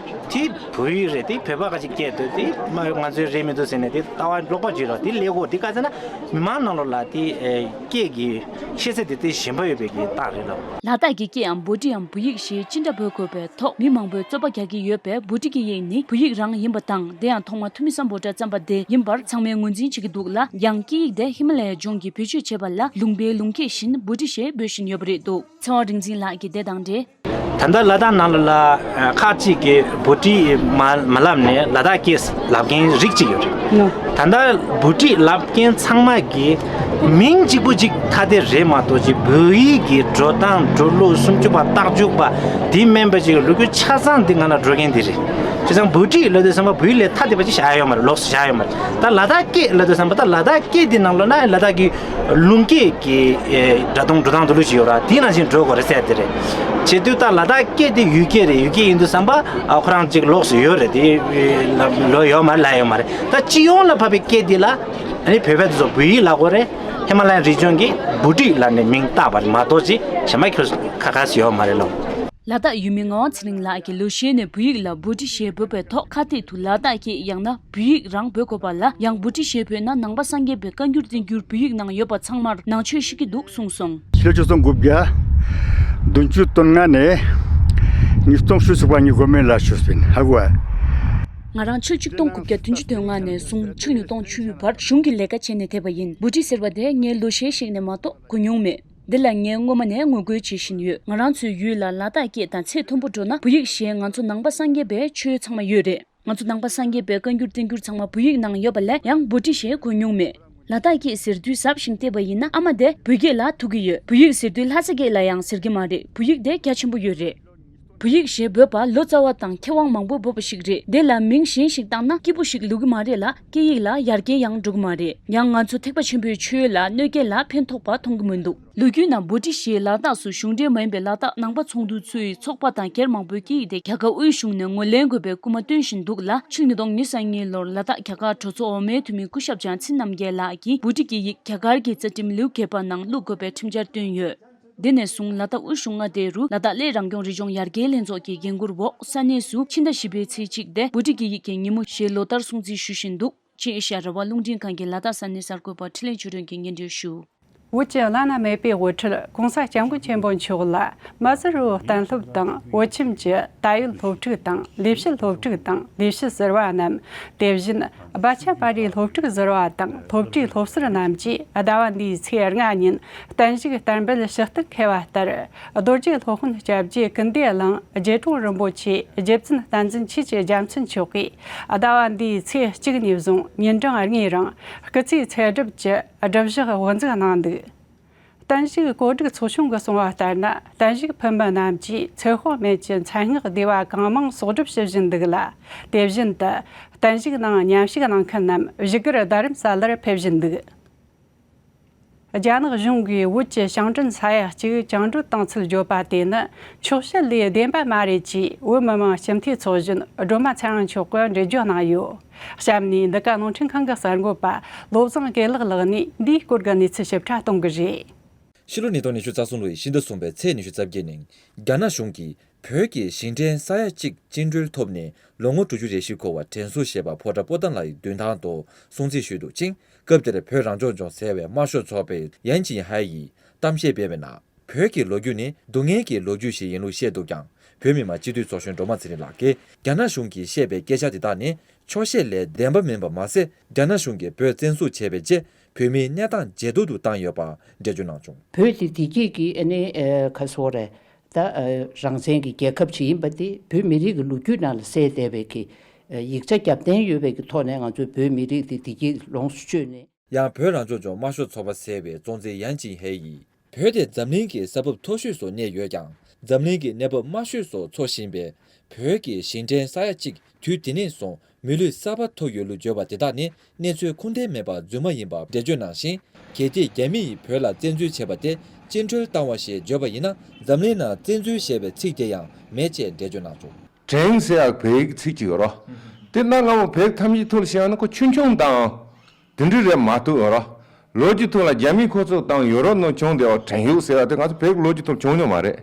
དེ་བོད་ཡིག་རེད། དེ་བོད་པ་ག་ཅིག་སྐད་འདུག་དེ་མ་ང་ཚོའི་རེད་མི་འདུག་ཟེར་ནས་དེ་ལྟ་བ་ལོག་པ་ཅིག་རེད། དེ་ལས་གོ་དེ་ག་ཟེར་ན། མི་མང་ནང་ལོགས་ལ་དེ་སྐད་ཀྱི་ཤེས་ཚད་དེ་དེ་ཞན་པ་ཡོད་པའི་གི་རྟགས་རེད་ལ། ལ་དྭགས་ཀྱི་སྐད་འམ་བྷོ་ཊིའམ་བོད་ཡིག་ཞེས་ཅི་འདྲ་འབོད་དགོས་པའི་ཐོག་མི་མང་པོས་རྩོད་པ་རྒྱག་གི་ཡོད་པས། བྷོ་ཊི་སྐད་ཡིག་ནི་བོད་ཡིག་རང་ཡིན་པ་དང་། དེ་ཡང་ཐོག་མར་ཐུ་མི་སམ་བྷོ་ཊ་བརྩམས་པ་དེ་ཡིན་པར་ཚང་མས་ངོས་འཛིན་བྱེད་ཀྱི་འདུག་ལ། ཡང་སྐད་ཡིག་དེ་ཧི་མ་ལ་ཡའི་ལྗོངས་ཀྱིས་བེད་སྤྱོད་བྱེད་པ་ལ་ལུང་པའི་ལུང་སྐད་བཞིན་བྷོ་ཊི་ཞེས་འབོད་བཞིན་ཡོད་པ་རེད་འདུག་ཚེ་དབང་རིག་འཛིན་ལགས་ཀྱིས་དེ་དང་འབྲེལ། ད་ལྟ་ལ་དྭགས་ནང་ལ་ལ་ཁག་ཅིག་གིས་བྷུ་ཊི་མ་མ་ལབ་ནས་ལ་དྭགས་སྐད་ལབ་མཁན་རིགས་གཅིག་ཡོད་རེད། ནོ། ད་ལྟ་བྷུ་ཊི་ལབ་མཁན་ཚང་མ་གིས་མིང་གཅིག་པུ་གཅིག་ཐ་དད་རེད་མ་གཏོགས་ཅིག་བོད་ཡིག་གི་འགྲོ་སྟངས་འགྲོ་ལུགས་སུམ་ཅུ་པ་རྟགས་འཇུག་པ་དེ་མིན་པ་ཅིག་ལོ་རྒྱུས་ཆ་ཚང་འདི་ང་ལ་འགྲོ་མཁན་དེ་རེད། བྱས་ཙང་བྷུ་ཊི་ལབ་དུས་ཙམ་པ་བོད་ཡིག་ལས་ཐ་དད་པ་ཅིག་བཞག་ཡོད་མ་རེད། ལོགས་སུ་བཞག་ཡོད་མ་རེད། ད་ལ་དྭགས་སྐད་ལབ་དུས་ཙམ་པ་ད་ལ་དྭགས་སྐད་འདི་ནང་ལོགས་ན་ལ་དྭགས་ཀྱི་ལུང་སྐད་ཀྱི་ཨེ་སྒྲ་གདངས་འགྲོ་སྟངས་འདི་ལུགས་ཅིག་ཡོད་ར། དེའི་ནང་བཞིན་འགྲོ་དགོས་རེད་ཟེར་དེ་རེད། བྱེད་དུས་ད་ལ་དྭགས་སྐད་དེ་ཡུལ་སྐད་རེད། ཡུལ་སྐད་ཡིན་དུས་ཙམ་པ་ཨ་ཁོ་རང་ཅིག་ལོགས་སུ་ཡོད་རེད། དེ་ལོ་ཡོད་མ་རེད་ལ་ཡོད་མ་རེད། ད་སྤྱི་ཡོངས་ལ་ཕབ་པའི་སྐད་འདི་ལ་ཨ་ནི་བོད་པ་དེ་ཚོ་བོད་ཡིག་ལབ་དགོས་རེད། ཧི་མ་ལ་ཡན་རི་ཇོན་གྱིས་བྷུ་ཊི་ལབ་ནས་མིང་བཏགས་པ་རེད་མ་གཏོགས་ཅིག་གཞན་པ་ཁྱོད་ཁ་ཁ་སུ་ཡོད་མ་རེད་ལོ། ལ་དྭགས་ཡུལ་མི་ངག་དབང་ཚེ་རིང་ལགས་ཀྱིས་ལོ་ཤས་ནས་བོད་ཡིག་ལ་བྷུ་ཊི་ཞེས་འབོད་པའི་ཐོག་ཁ་གཏད་དུ་ལ་དྭགས་སྐད་ཡང་ན་བོད་ཡིག་རང་འབོད་དགོས་པ་ལ། ཡང་བྷུ་ཊི་ཞེས་འབོད་ན་ནང་པ་སངས་རྒྱས་པའི་བཀའ་འགྱུར་བསྟན་འགྱུར་བོད་ཡིག་ནང་ཡོད་པ་ཚང་མར་ནང་ཆོས་ཤིག་གི་འདུག་གསུངས་སོང་། ཕྱི་ལོ་ཆིག་སྟོང་དགུ་བརྒྱ་བདུན་ཅུ་དོན་ལྔ་ནས་ཉིས་སྟོང་ཧྲིལ་སུ་པ་ཉི་གོ་མེ་ལ་ཤོད་པིན་ཧ་གོ། ང་རང་ཕྱི་ལོ་ཆིག་སྟོང་དགུ་བརྒྱ་བདུན་ཅུ་དོན་ལྔ་ནས་བཟུང་ཕྱི་ལོ་ཉིས་སྟོང་བཅུ་བར་གཞུང་གི་ལས་ཀ་བྱས་ནས་བསྡད་པ་ཡིན། བྷུ་ཊི་ཟེར་བ་དེ་ངས་ལོ་ཤས་ཤིག་ནས་མ་གཏོགས་གོ་མྱོང་མེད། འདི་ལ་ངས་སྔོན་མ་ནས་ངོ་རྒོལ་བྱེད་བཞིན་ཡོད། ང་རང་ཚོའི་ཡུལ་ལ་ལ་དྭགས་སྐད་དང་ཚད་མཐོན་པོ་འགྲོ་ན་བོད་ཡིག་ཞེས་ང་ཚོ་ནང་པ་སངས་རྒྱས་པའི་ཆོས་ཚང་མ་ཡོད་རེད། ང་ཚོ་ནང་པ་སངས་རྒྱས་པའི་བཀའ་འགྱུར་བསྟན་འགྱུར་ཚང་མ་བོད་ཡིག་ནང་ཡོད་པ་ལས་ཡང་བྷུ་ཊི་ཞེས་གོ་མྱོང་མེད། ལ་དྭགས་སྐད་ཟེར་དུས་གཟབ་ཞིང་བལྟས་པ་ཡིན་ན་ཨ་མ་དེ་བོད་སྐད་ལ་ཐུག་གི་ཡོད། བོད་ཡིག་ཟེར་དུས་ལྷ་ས་སྐད་ལ་ཡང་ཟེར་གི་མ་རེད། བོད་ཡིག་དེ་རྒྱ་ཆེན་པོ་ཡོད་རེད། བོད་ཡིག་ཞེས་འབོད་པ་ལོ་ཙཱ་བ་དང་མཁས་དབང་མང་པོས་འབོད་པ་ཞིག་རེད། དེ་ལ་མིང་གཞན་ཞིག་བཏགས་ན་སྐྱིད་པོ་ཞིག་ལུས་ཀྱི་མ་རེད་ལ་སྐད་ཡིག་ལ་ཡར་རྒྱས་ཡང་འགྲོ་གི་མ་རེད། ཡང་ང་ཚོ་ཐེག་པ་ཆེན་པོའི་ཆོས་ལ་གནོད་སྐྱེལ་ལ་ཕན་ཐོགས་པ་མཐོང་གི་མི་འདུག་ལོ་རྒྱུས་ནང་བྷུ་ཊི་ཞེས་ལ་དྭགས་སུ་གཞུང་འབྲེལ་མ་ཡིན་པའི་ལ་དྭགས་ནང་པ་ཚོགས་འདུ་ཚོའི་ཚོགས་པ་དང་སྒེར་མང་པོས་སྐད་ཡིག་དེ་རྒྱ་གར་དབུས་གཞུང་ནས་ངོས་ལེན་དགོས་པའི་སྐུལ་མ་བཏོན་བཞིན་འདུག་ལ། ཕྱི་ལོ་ཉིས་སྟོང་ཉེར་གཉིས་ལོར་ལ་དྭགས་རྒྱ་གར་གྲོས་ཚོགས་འོག་མའི་འཐུས་མི་སྐུ་ཞབས་བྱང་ཚེ་རྣམ་རྒྱལ་ལགས་ཀྱིས་བྷུ་ཊི་སྐད་ཡིག་རྒྱ་གར་གྱི་རྩ་ཁྲིམས་ལེའུ་བརྒྱད་པ་ནང་བླུག་དགོས་པའི་ཁྲིམས་འཆར་བཏོན་ཡོད། དེ་ནས་བཟུང་ལ་དྭགས་དབུས་གཞུང་མངའ་སྡེ་རུ་ལ་དྭགས་གླེ་རང་སྐྱོང་རི་ལྗོངས་ཡར་རྒྱས་ལྷན་ཚོགས་ཀྱི་འགན་འཁུར་འོག་ས་གནས་སུ་ཕྱི་ཟླ་བཞི་པའི་ཚེས་གཅིག་དེ་བྷུ་ཊི་སྐད་ཡིག་གི་ཉིན་མོ་ཞེས་ལོ་ལྟར་སྲུང་བརྩི་ཞུ་བཞིན་འདུག་ཅེས་ཨེ་ཤ་ཡ་རང་དབང་རླུང་འཕྲིན་ཁང་གི་ལ་དྭགས་ས་གནས་གསར་འགོད་པ་འཕྲིན་ལས་ཆོས་སྒྲོན་གྱིས་སྙན་སྒྲོན་ཞུ། བོད་ཀྱི་བླ་ན་མེད་པའི་དབུ་ཁྲིད་༸གོང་ས་༸སྐྱབས་མགོན་ཆེན་པོ་མཆོག་ལ་མ་ཟུར་བོ་གཏན་སློབ་དང་བོད་ཁྱིམ་གྱི་ད་ཡོད་སློབ་ཕྲུག་དང་ལས་བྱེད་སློབ་ཕྲུག་དང་ལས་བྱེད་ཟུར་པ་རྣམས་དེ་བཞིན་སྦ་ཆ་པ་རིའི་སློབ་ཕྲུག་ཟུར་པ་དང་སློབ་གྲྭའི་སློབ་ཟུར་རྣམས་ཀྱིས་ཟླ་བ་འདིའི་ཚེས་ལྔ་ཉིན་གཏན་བཞུགས་བསྟར་འབུལ་ཞུ་གཏུག་འཁེལ་བ་ལྟར་རྡོ་རྗེ་སློབ་དཔོན་སྐྱབས་རྗེ་ཀུན་བདེ་གླིང་རྗེ་དྲུང་རིན་པོ་ཆེ་རྗེ་བཙུན་བསྟན་འཛིན་ཆོས་ཀྱི་རྒྱལ་མཚན་མཆོག་གིས་ཟླ་བ་འདིའི་ཚེས་གཅིག་ནས་བཟུང་ཉིན་གྲངས་ལྔའི་རིང་སྐུ་ཚེའི་ཚེ་སྒྲུབ་ཀྱི་སྒྲུབ་བཞག་དབུ་འཛུགས་གནང་འདུག་གཏན་བཞུགས་གོ་སྒྲིག་ཚོགས་ཆུང་གིས་གསུངས་པ་ལྟར་ན། གཏན་བཞུགས་ཕུལ་མི་རྣམས་ཀྱིས་ཚེ་དཔག་མེད་ཀྱི་མཚན་སྔགས་བཟླས་པ་གང་མང་གསོག་སྒྲུབ་ཞུ་བཞིན་འདུག་ལ། དེ་བཞིན་དུ་གཏན་བཞུགས་ནང་མཉམ་ཞུགས་གནང་མཁན་རྣམས་བཞུགས་སྒར་རྡ་རམ་ས་ལར་ཕེབས་བཞིན་འདུག་རྒྱ་ནག་གཞུང་གིས་བོད་ཀྱི་ཞིང་བྲན་ས་ཡ་གཅིག་བཅིངས་འགྲོལ་བཏང་ཚུལ་བརྗོད་པ་དེ་ནི་འཁྱོག་བཤད་ལས་བདེན་པ་མ་རེད་ཅེས་བོད་མི་མང་སྤྱི་འཐུས་ཚོགས་གཞོན་སྒྲོལ་མ་ཚེ་རིང་མཆོག་གིས་འགྲེལ་བརྗོད་གནང་ཡོད། གཤམ་ནས་འདི་ག་རླུང་འཕྲིན་ཁང་གི་གསར་འགོད་པ་བློ་བཟང་དགེ་ལེགས་ལགས་ནས་འདིའི་སྐོར་གྱི་གནས་ཚུལ་ཞིབ་ཕྲ་གཏོང་གི་རེད། ཕྱི་ལོ་ཉིས་སྟོང་ཉི་ཤུ་རྩ་གསུམ་ལོའི་ཕྱི་ཟླ་གསུམ་པའི་ཚེས་ཉི་ཤུ་རྩ་བརྒྱད་ཉིན་རྒྱ་ནག་གཞུང་གིས་བོད་ཀྱི་ཞིང་བྲན་ས་ཡ་གཅིག་བཅིངས་འགྲོལ་ཐོབ་ནས་ལོ་ངོ་དྲུག་ཅུ་རེ་བཞི་འཁོར་བ་དྲན་གསོ་ཞེས་པ་ཕོ་བྲང་པོ་ཏཱ་ལའི་མདུན་ཐང་དུ་སྲུང་བརྩི་ཞུས་འདུག་ཅིང་། སྐབས་དེར་བོད་རང་སྐྱོང་ལྗོངས་ཟེར་བའི་དམར་ཤོག་ཚོགས་པའི་ཡན་ཅིན་ཧའེ་ཡིས་གཏམ་བཤད་སྤེལ་བའི་ནང་། བོད་ཀྱི་ལོ་རྒྱུས་ནི་སྡུག་བསྔལ་གྱི་ལོ་རྒྱུས་ཤིག་ཡིན་ལུགས་བཤད་འདུག་ཀྱང་། བོད་མི་མང་སྤྱི་འཐུས་ཚོགས་གཞོན་སྒྲོལ་མ་ཚེ་རིང་ལགས་ཀྱིས་རྒྱ་ནག་གཞུང་གིས་བཤད་པའི་སྐད་ཆ་དེ་དག་ནི་འཁྱོག་བཤད་ལས་བདེན་པ་མིན་པ་མ་ཟད། རྒྱ་ནག་གཞུང་གིས་བོད་བཙན་བཟུང་བྱས་པའི་རྗེས་བོད་མིའི་གནས་སྟངས་ཇེ་སྡུག་ཏུ་བཏང་ཡོད་པ་འགྲེལ་བརྗོད་གནང་བྱུང་། བོད་དེ་བདེ་སྐྱིད་ཀྱི་ཨ་ནི་ཨ་ག་སོ་རེད། ད་ཨ་རང་བཙན་གྱི་རྒྱལ་ཁབ་ཅིག་ཡིན་པ་དེ་བོད་མི་རིགས་ཀྱི་ལོ་རྒྱུས་ནང་ལ་གསལ་བསྡད་པའི་གི་ཨ་ཡིག་ཆ་རྒྱབ་རྟེན་ཡོད་པའི་གི་ཐོག་ནས་ང་ཚོའི་བོད་མི་རིགས་དེ་བདེ་སྐྱིད་ལོངས་སུ་སྤྱོད་ནས། ཡང་བོད་རང་སྐྱོང་ལྗོངས་དམར་ཤོག་ཚོགས་པ་ཟེར་བའི་གཙོ་འཛིན་ཡན་ཅིན་ཧའེ་ཡིས། བོད་དེ་འཛམ་གླིང་གི་ས་བབ་མཐོ་ཤོས་སུ་གནས་ཡོད་ཀྱང་། འཛམ་གླིང་གི་གནས་བབ་དམའ་ཤོས་སུ་འཚོ་བཞིན་པའི་བོད་ཀྱི་ཞིང་བྲན་ས་ཡ་གཅིག་དུས་དེ་ནས་བཟུང་མི་ལུས་གསར་པ་ཐོབ་ཡོད་ལུགས་བརྗོད་པ་དེ་དག་ནི་གནས་ཚུལ་ཁུངས་ལྡན་མེད་པ་རྫུན་མ་ཡིན་པ་འགྲེལ་བརྗོད་གནང་ཞིང་། གལ་ཏེ་རྒྱ་མི་ཡིས་བོད་ལ་བཙན་འཛུལ་བྱས་པ་དེ་བཅིངས་འགྲོལ་བཏང་བ་ཞེས་བརྗོད་པ་ཡིན་ན། འཛམ་གླིང་ནང་བཙན་འཛུལ་ཞེས་པའི་ཚིག་དེ་ཡང་མེད་ཅེས་འགྲེལ་བརྗོད་གནང་བྱུང་། བྲན་ཟེར་ཡག་བོད་ཡིག་ཚིག་ཅིག་ཡོད་རོ། དེ་གནའ་སྔ་མོ་བོད་ཐམས་ཅད་ཐོག་ལ་བཤད་ན་ཁོ་ཆུང་ཆུང་དང་། དེ་འདྲ་རེད་མ་གཏོགས་ཡོད་ར། ལོ་རྒྱུས་ཐོག་ལ་རྒྱ་མིས་ཁོ་ཚོ་དང་ཡོ་རོབ་ནང་བྱུང་བསྡད་པ་བྲན་གཡོག་ཟེར་བ་དེ་ང་ཚོ་བོད་ཀྱི་ལོ་རྒྱུས་ཐོག་བྱུང་མྱོང་མ་རེད།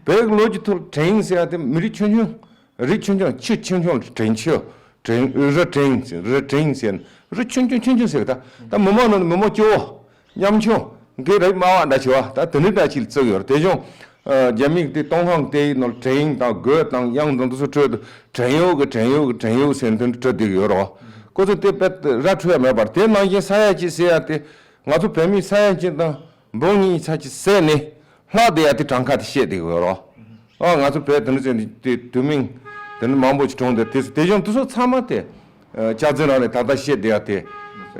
བོད་ཀྱི་ལོ་རྒྱུས་ཐོག་བྲན་ཟེར་བ་དེ་མི་རིགས་ཆུང་ཆུང་། རིགས་ཆུང་ཆུང་ཆུ་ཆུང་ཆུང་ལ་བྲན་ཆུ། བྲན་རི་བྲན་ཟེར་རི་བྲན་ཟེར་རི་ཆུང་ཆུང་ཆུང་ཆུང་ཟེར་ད་ད་མི་མང་ནང་ནས་མི་མང་སྐྱོ་བོ། ཉམ་ཆུང་། འགས་རིགས་དམའ་བ་འདྲ་ཆེ་བ་ད་དེ་འདྲའི་འདྲ་ཞིག་ལ་བརྩི་གི་ཡོད་རེད། དེ་བྱུང་། རྒྱ་མིས་དེ་ཏོང་ཧང་ཏེའི་ནང་ལ་བྲན་དང་རྒོད་དང་གཡང་དང་དེ་ཚོ་ཁྲོད་དུ་བྲན་གཡོག་གི་བྲན་གཡོག་གི་བྲན་གཡོག་ཟེར་འདི་འདྲ་བྲིས་བསྡད་ཀྱི་ཡོད་རེད། ཁོ་ཚོ་དེ་དཔེ་ར་འཕྲོད་ཡ་མེད་པར་དེ་ནང་བཞིན་ས་ཡ་གཅིག་ཟེར་ཡ་དེ་ང་ཚོ་བོད་མིས་ས་ཡ་གཅིག་དང་འབུམ་གཉིས་ཚར་གཅིག་བསད་ནས་ལྷག་བསྡད་ཡ་དེ་གྲངས་ཀ་དེ་བཤད་བསྡད་ཀྱི་ཡོད་རེད། ཨ་ང་ཚོ་བོད་དེ་འདྲ་ཅན་དེ་དུས་མིང་དེ་འདྲ་མང་པོ་ཅིག་གྲོངས་ཏེ། དེ་དེ་བཞིན་དེ་ཚོ་ཚང་མ་དེ་ཨ་སྐྱག་རྫུན་རང་རེད། ད་ལྟ་བཤད་བསྡད་ཡ་དེ་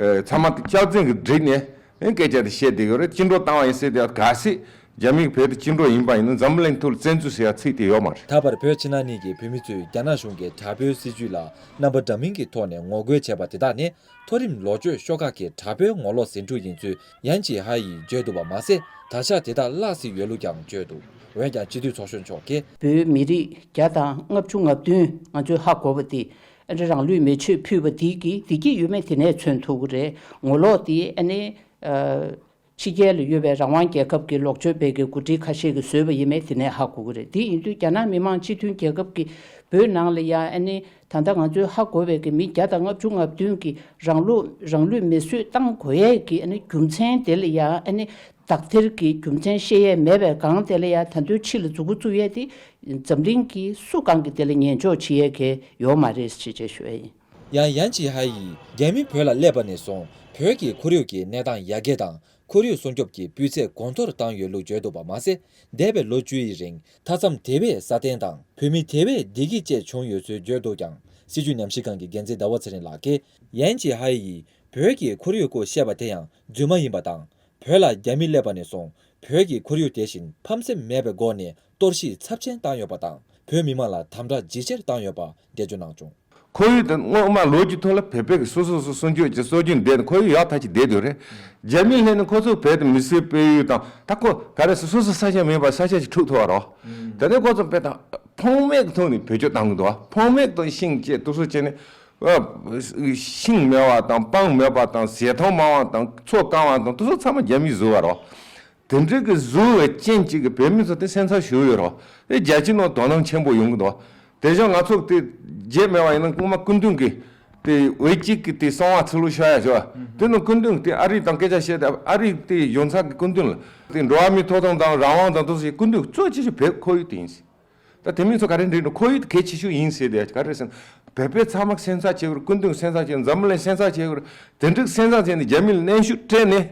ཨ་ཚང་མ་དེ་སྐྱག་རྫུན་གྱི་བསྒྲིགས་ནས་ཨེ་སྐད་ཆ་དེ་བཤད་བསྡད་ཡོད་རེད། བཅིངས་འགྲོལ་བཏང་བ་ཡིན་ཟེར་དེ་ཡ། གལ་སྲིད་རྒྱ་མིས་བོད་དེ་བཅིངས་འགྲོལ་ཡིན་པ་ཡིན་ན་འཛམ་བུ་གླིང་ཐོག་ལ་བཙན་འཛུལ་ཟེར་ཡ་ཚིག་དེ་ཡོད་མ་རེད། ད་བར་བོད་ཕྱི་ནང་གཉིས་ཀྱི་བོད་མི་ཚོས་རྒྱ་ནག་གཞུང་གི་དྲག་པོའི་སྲིད་བྱུས་ལ་རྣམ་པ་འདྲ་མིན་གྱི་ཐོག་ནས་ངོ་རྒོལ་བྱས་པ་དེ་དག་ནི་མཐོ་རིམ་ལོག་སྤྱོད་ཤོག་ཁག་གི་དྲག་པོའི་ངོ་ལོག་ཟིང་འཁྲུག་ཡིན་ཚུལ་ཡན་ཅི་ཧའེ་ཡིས་བརྗོད་འདུག་པ་མ་ཟད། ད་ཆ་དེ་དག་བརླག་སྲིད་ཡོད་ལུགས་ཀྱང་བརྗོད་འདུག་འོན་ཀྱང་སྤྱི་འཐུས་ཚོགས་གཞོན་མཆོག་གིས། བོད་མི་རིགས་བརྒྱ་དང་ལྔ་བཅུ་ང་བདུན་ང་ཚོས་ཧ་གོ་བ་དེ། ཨ་ནི་རང་ལུས་མེ་མཆོད་ཕུལ་བ་དེ་གི་བདེ་སྐྱིད་ཡོད་མེད་དེ་ནས་མཚོན་ཐུབ་ཀྱི་རེད། ངོ་ལོག་དེ་ཨ་ནི་ཕྱི་རྒྱལ་ལ་ཡོད་པའི་རང་དབང་རྒྱལ་ཁབ་ཀྱི་ལོག་སྤྱོད་པའི་གི་འགོ་ཁྲིད་ཁ་ཤས་ཀྱིས་བཟོས་པ་ཡིན་མེད་དེ་ནས་ཧ་གོ་གི་རེད། དེ་ཡིན་དུས་རྒྱ་ནག་མི་དམངས་སྤྱི་མཐུན་རྒྱལ་ཁབ་ཀྱི་བོད་ནང་ལ་ཡང་ཨ་ནི་ད་ལྟ་ང་ཚོས་ཧ་གོ་བའི་གི་མི་བརྒྱ་དང་ལྔ་བཅུ་ང་བདུན་གྱིས་རང་ལུས་རང་ལུས་མེ་གསོད་བཏང་དགོས་ཡས་ཀྱི་ཨ་ནི་རྒྱུ་མཚན་དེ་ལ་ཡང་ཨ་ནི་དག་ཐེར་གྱི་རྒྱུ་མཚན་བཤད་ཡས་མེད་པའི་སྒང་དེ་ལ་ཡང་ད་དུང་ཕྱི་ལ་མཛུབ་གུ་བཙུགས་ཡས་དེ་འཛམ་གླིང་གི་སུ་གང་གིས་དེ་ལ་ཉན་འཇོག་བྱེད་ཡས་གི་ཡོད་མ་རེད་ཅེས་བཤད་ཞུ་ཡས་ཡིན། ཡང་ཡན་ཅི་ཧའེ་ཡིས་རྒྱ་མི་བོད་ལ་སླེབས་པ་ནས་བཟུང་བོད་ཀྱི་ཁོར་ཡུག་གི་གནས་སྟངས་ཡར་རྒྱས་དང་། ཁོར་ཡུག་སྲུང་སྐྱོབ་ཀྱི་སྤུས་ཚད་གོང་མཐོར་བཏང་ཡོད་ལུགས་བརྗོད་འདུག་པ་མ་ཟད། འདས་པའི་ལོ་བཅུ་ཡི་རིང་མཐའ་མཚམས་དེ་བས་སྲ་བརྟན་དང་བོད་མི་དེ་བས་བདེ་སྐྱིད་བཅས་བྱུང་ཡོད་ཚུལ་བརྗོད་འདུག་ཀྱང་། སྲིད་བྱུས་ཉམས་ཞིབ་ཁང་གི་འགན་འཛིན་ཟླ་བ་ཚེ་རིང་ལགས་ཀྱིས། ཡན་ཅི་ཧའེ་ཡིས་བོད་ཀྱི་ཁོར་ཡུག་སྐོར་བཤད་པ་དེ་ཡང་རྫུན་མ་ཡིན་པ་དང་། བོད་ལ་རྒྱ་མི་སླེབས་པ་ནས་བཟུང་བོད་ཀྱི་ཁོར་ཡུག་དེ་བཞིན་ཕམ་སེམས་མེད་པའི་སྒོ་ནས་གཏོར་བཤིག་ཚབས་ཆེན་བཏང་ཡོད་པ་དང་། བོད་མི་མང་ལ་དམ་དྲག་ཇེ་ཆེར་བཏང་ཡོད་པ་འགྲེལ་བརྗོད་གནང་བྱུང་། ཁོར་ཡུག་དེ་སྔོན་མ་ལོ་རྒྱུས་ཐོག་ལ་བོད་པའི་གི་སོ་སོ་སོ་སྲུང་སྐྱོབ་ཀྱི་སྲོལ་རྒྱུན་བསྡད་ནས་ཁོར་ཡུག་ཡག་ཐག་ཆོད་བསྡད་ཡོད་རེད། རྒྱ་མི་སླེབས་ནས་ཁོ་ཚོ་བོད་དུ་མི་སེར་སྤེལ་ཡུལ་དང་ད་ཁོ་ག་རེ་སོ་སོ་སོ་ས་ཆ་མེད་པར་ས་ཆ་ཞིག་འཁྲུག་ཐུབ་པ་རོ། དེ་ནས་ཁོ་ཚོ་བོད་དང་ཕང་མེད་ཀྱི་ཐོག་ནས་བེད་སྤྱོད་བཏང་གི་འདུག་ཕང་མེད་ཀྱི་ཐོག་ནས་ཤིང་བཅད་དུ་སུ་བྱས་ནས་ཤིང་མེད་པ་དང་སྤང་མེད་པ་དང་ཟས་ཐོང་མང་བ་དང་མཚོ་བཀང་བ་དང་དུ་སུ་ཚང་མ་རྒྱ་མིས་བཟོས་པ་རོ། དེ་འདྲ་གི་བཟོ་བའི་རྐྱེན་གཅིག་གིས་བོད་མི་ཚོ་དེ་སེམས་འཚབ་ཞུ་ཡོད་རོ། དེ་རྒྱལ་སྤྱི་ནང་དོ་སྣང་ཆེན་པོ་ཡོང་གི་འདུག་དེ་བཞིན་ང་ཚོ་དེ་རྗེས་མེད་པ་ཡིན་ན་སྔོན་མ་སྐུ་མདུན་གྱི་དེ་འོས་གཅིག་གི་དེ་གསང་བ་ཚུར་ལོག་ཤོར་ཡ་ཞོ། དེ་ནང་སྐུ་མདུན་དེ་ཨ་རི་དང་སྐད་ཆ་བཤད་དེ་ཨ་རི་དེ་གཞུང་ཚབ་ཀྱི་སྐུ་མདུན་ལ་དེ་འགྲོ་བ་མིའི་ཐོབ་ཐང་དང་རང་དབང་དང་དེ་ཚོ་སྐུ་མདུན་གཙོ་ཆེ་ཤོས་བོད་ཁོར་ཡུག་དེ་ཡིན། ད་དེ་མིན་ཚོ་ག་རེ་འདྲི་འགྲོ་ཁོར་ཡུག་དེ་གལ་ཆེ་ཤོས་ཡིན་ཟེར་དེ་ག་རེ་ཟེར་ན། བོད་པའི་ཚང་མ་སེམས་འཚབ་བྱེད་དགོས་རེད། སྐུ་མདུན་སེམས་འཚབ་བྱེད། འཛམ་བུ་གླིང་སེམས་འཚབ་བྱེད་དགོས་རེད། དེ་འདྲ་སེམས་འཚབ་བྱས་ནས་རྒྱ་མི་ལ་གནོན་ཤུགས་སྤྲད་ནས།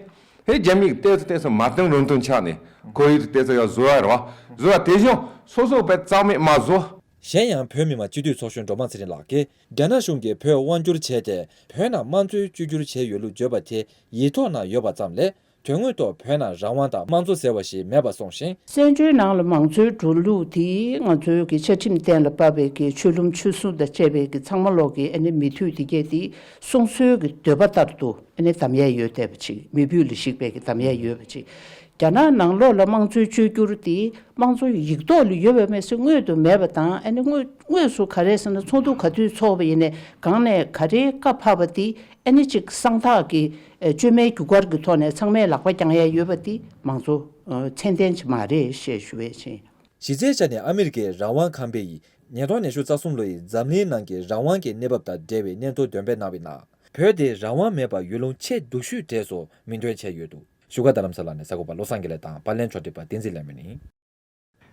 ཧེ་རྒྱ་མི་གི་ལྟས་ཚོ་ལྟས་ཚོ་མ་བཏང་རུང་བཏང་ཆགས་ནས་ཁོར་ཡུག་དེ་ལྟས་ཚོ་ཡང་བཟོ་ཡ་རེད་བ། བཟོ་ཡ་དེ་བཞིན་སོ་སོ་བོད་རྩ་མེད་མ་བཟོ། གཞན་ཡང་བོད་མི་མང་སྤྱི་འཐུས་ཚོགས་གཞོན་སྒྲོལ་མ་ཚེ་རིང་ལགས་ཀྱིས་རྒྱ་ནག་གཞུང་གིས་བོད་དབང་བསྒྱུར་བྱས་ཏེ་བོད་ནང་དམངས་གཙོའི་བཅོས་བསྒྱུར་བྱས་ཡོད་ལུགས་བརྗོད་པ་དེ་ཡིག་ཐོག་ན་ཡོད་པ་ཙམ་ལས། དོན་དངོས་ཐོག་བོད་ནང་རང་དབང་དང་དམངས་གཙོ་ཟེར་བ་ཞིག་མེད་པ་གསུངས་ཤིང་། བཙན་བྱོལ་ནང་ལ་མང་གཙོའི་འགྲོ་ལུགས་དེ་ང་ཚོའི་གི་ཆ་ཁྲིམས་གཏན་ལ་ཕབ་པའི་གི་ཆོས་ལུགས་ཆོས་སྲུང་དང་བཅས་པའི་གི་ཚང་མ་ལོག་གི་ཨ་ནི་མི་མཐུན་དེ་གས་དེ་སྲུང་སྲོལ་གི་འདོད་པ་ལྟར་དུ་ཨ་ནི་གདམ་ཡས་ཡོད་བསྡད་པ་ཅིག་མི་བུ་ལ་གཞིགས་པའི་གི་གདམ་ཡས་ཡོད་པ་ཅིག་རྒྱ་ནག་ནང་ལོགས་ལ་དམངས་གཙོའི་བཅོས་བསྒྱུར་དེ་དམངས་གཙོ་ཡིག་ཐོག་ལ་ཡོད་པ་མེད་ཟེར་དངོས་དུ་མེད་པ་དང་ཨ་ནི་དངོས་དངོས་སུ་ག་རེ་ཟེར་ན་ཚོགས་འདུ་ག་དུས་ཚོགས་པ་ཡིན་ནའི་སྒང་ནས་ག་རེའི་བཀའ་ཕབ་པ་དེ། ཨ་ནི་གཅིག་གསང་ཐག་གི་ཨེ་བཅོས་མའི་རྒྱུ་སྐར་གྱི་ཐོག་ནས་ཚང་མས་ལག་པ་བརྐྱང་ཡ་ཡོད་པ་འདི་མང་གཙོ་ཨ་མཚན་ལྡན་ཅིག་མ་རེད་ཞེས་ཞུ་བས་ཕྱིན། གཞི་རྩའི་ཆ་ནས་ཨ་མི་རི་ཀའི་རང་དབང་ཁང་པས་ཉིས་སྟོང་ཉི་ཤུ་རྩ་གསུམ་ལོའི་འཛམ་གླིང་ནང་གི་རང་དབང་གི་གནས་བབ་དང་འབྲེལ་བའི་སྙན་ཐོ་འདོན་སྤེལ་གནང་བའི་ནང་། བོད་དེ་རང་དབང་མེད་པར་ཡུལ་ལུང་ཆེས་སྡུག་ཤོས་གྲས་སུ་མིང་འདོན་བྱས་ཡོད་འདུག་བཞུགས་སྒར་རྡ་རམ་ས་ལ་ནས་གསར་འགོད་པ་བློ་བཟང་དགེ་ལེགས་དང་པར་ལེན་ཕྱོགས་སྒྲིག་པ་བསྟན་འཛིན་ལྷ་མོ་ཡིན།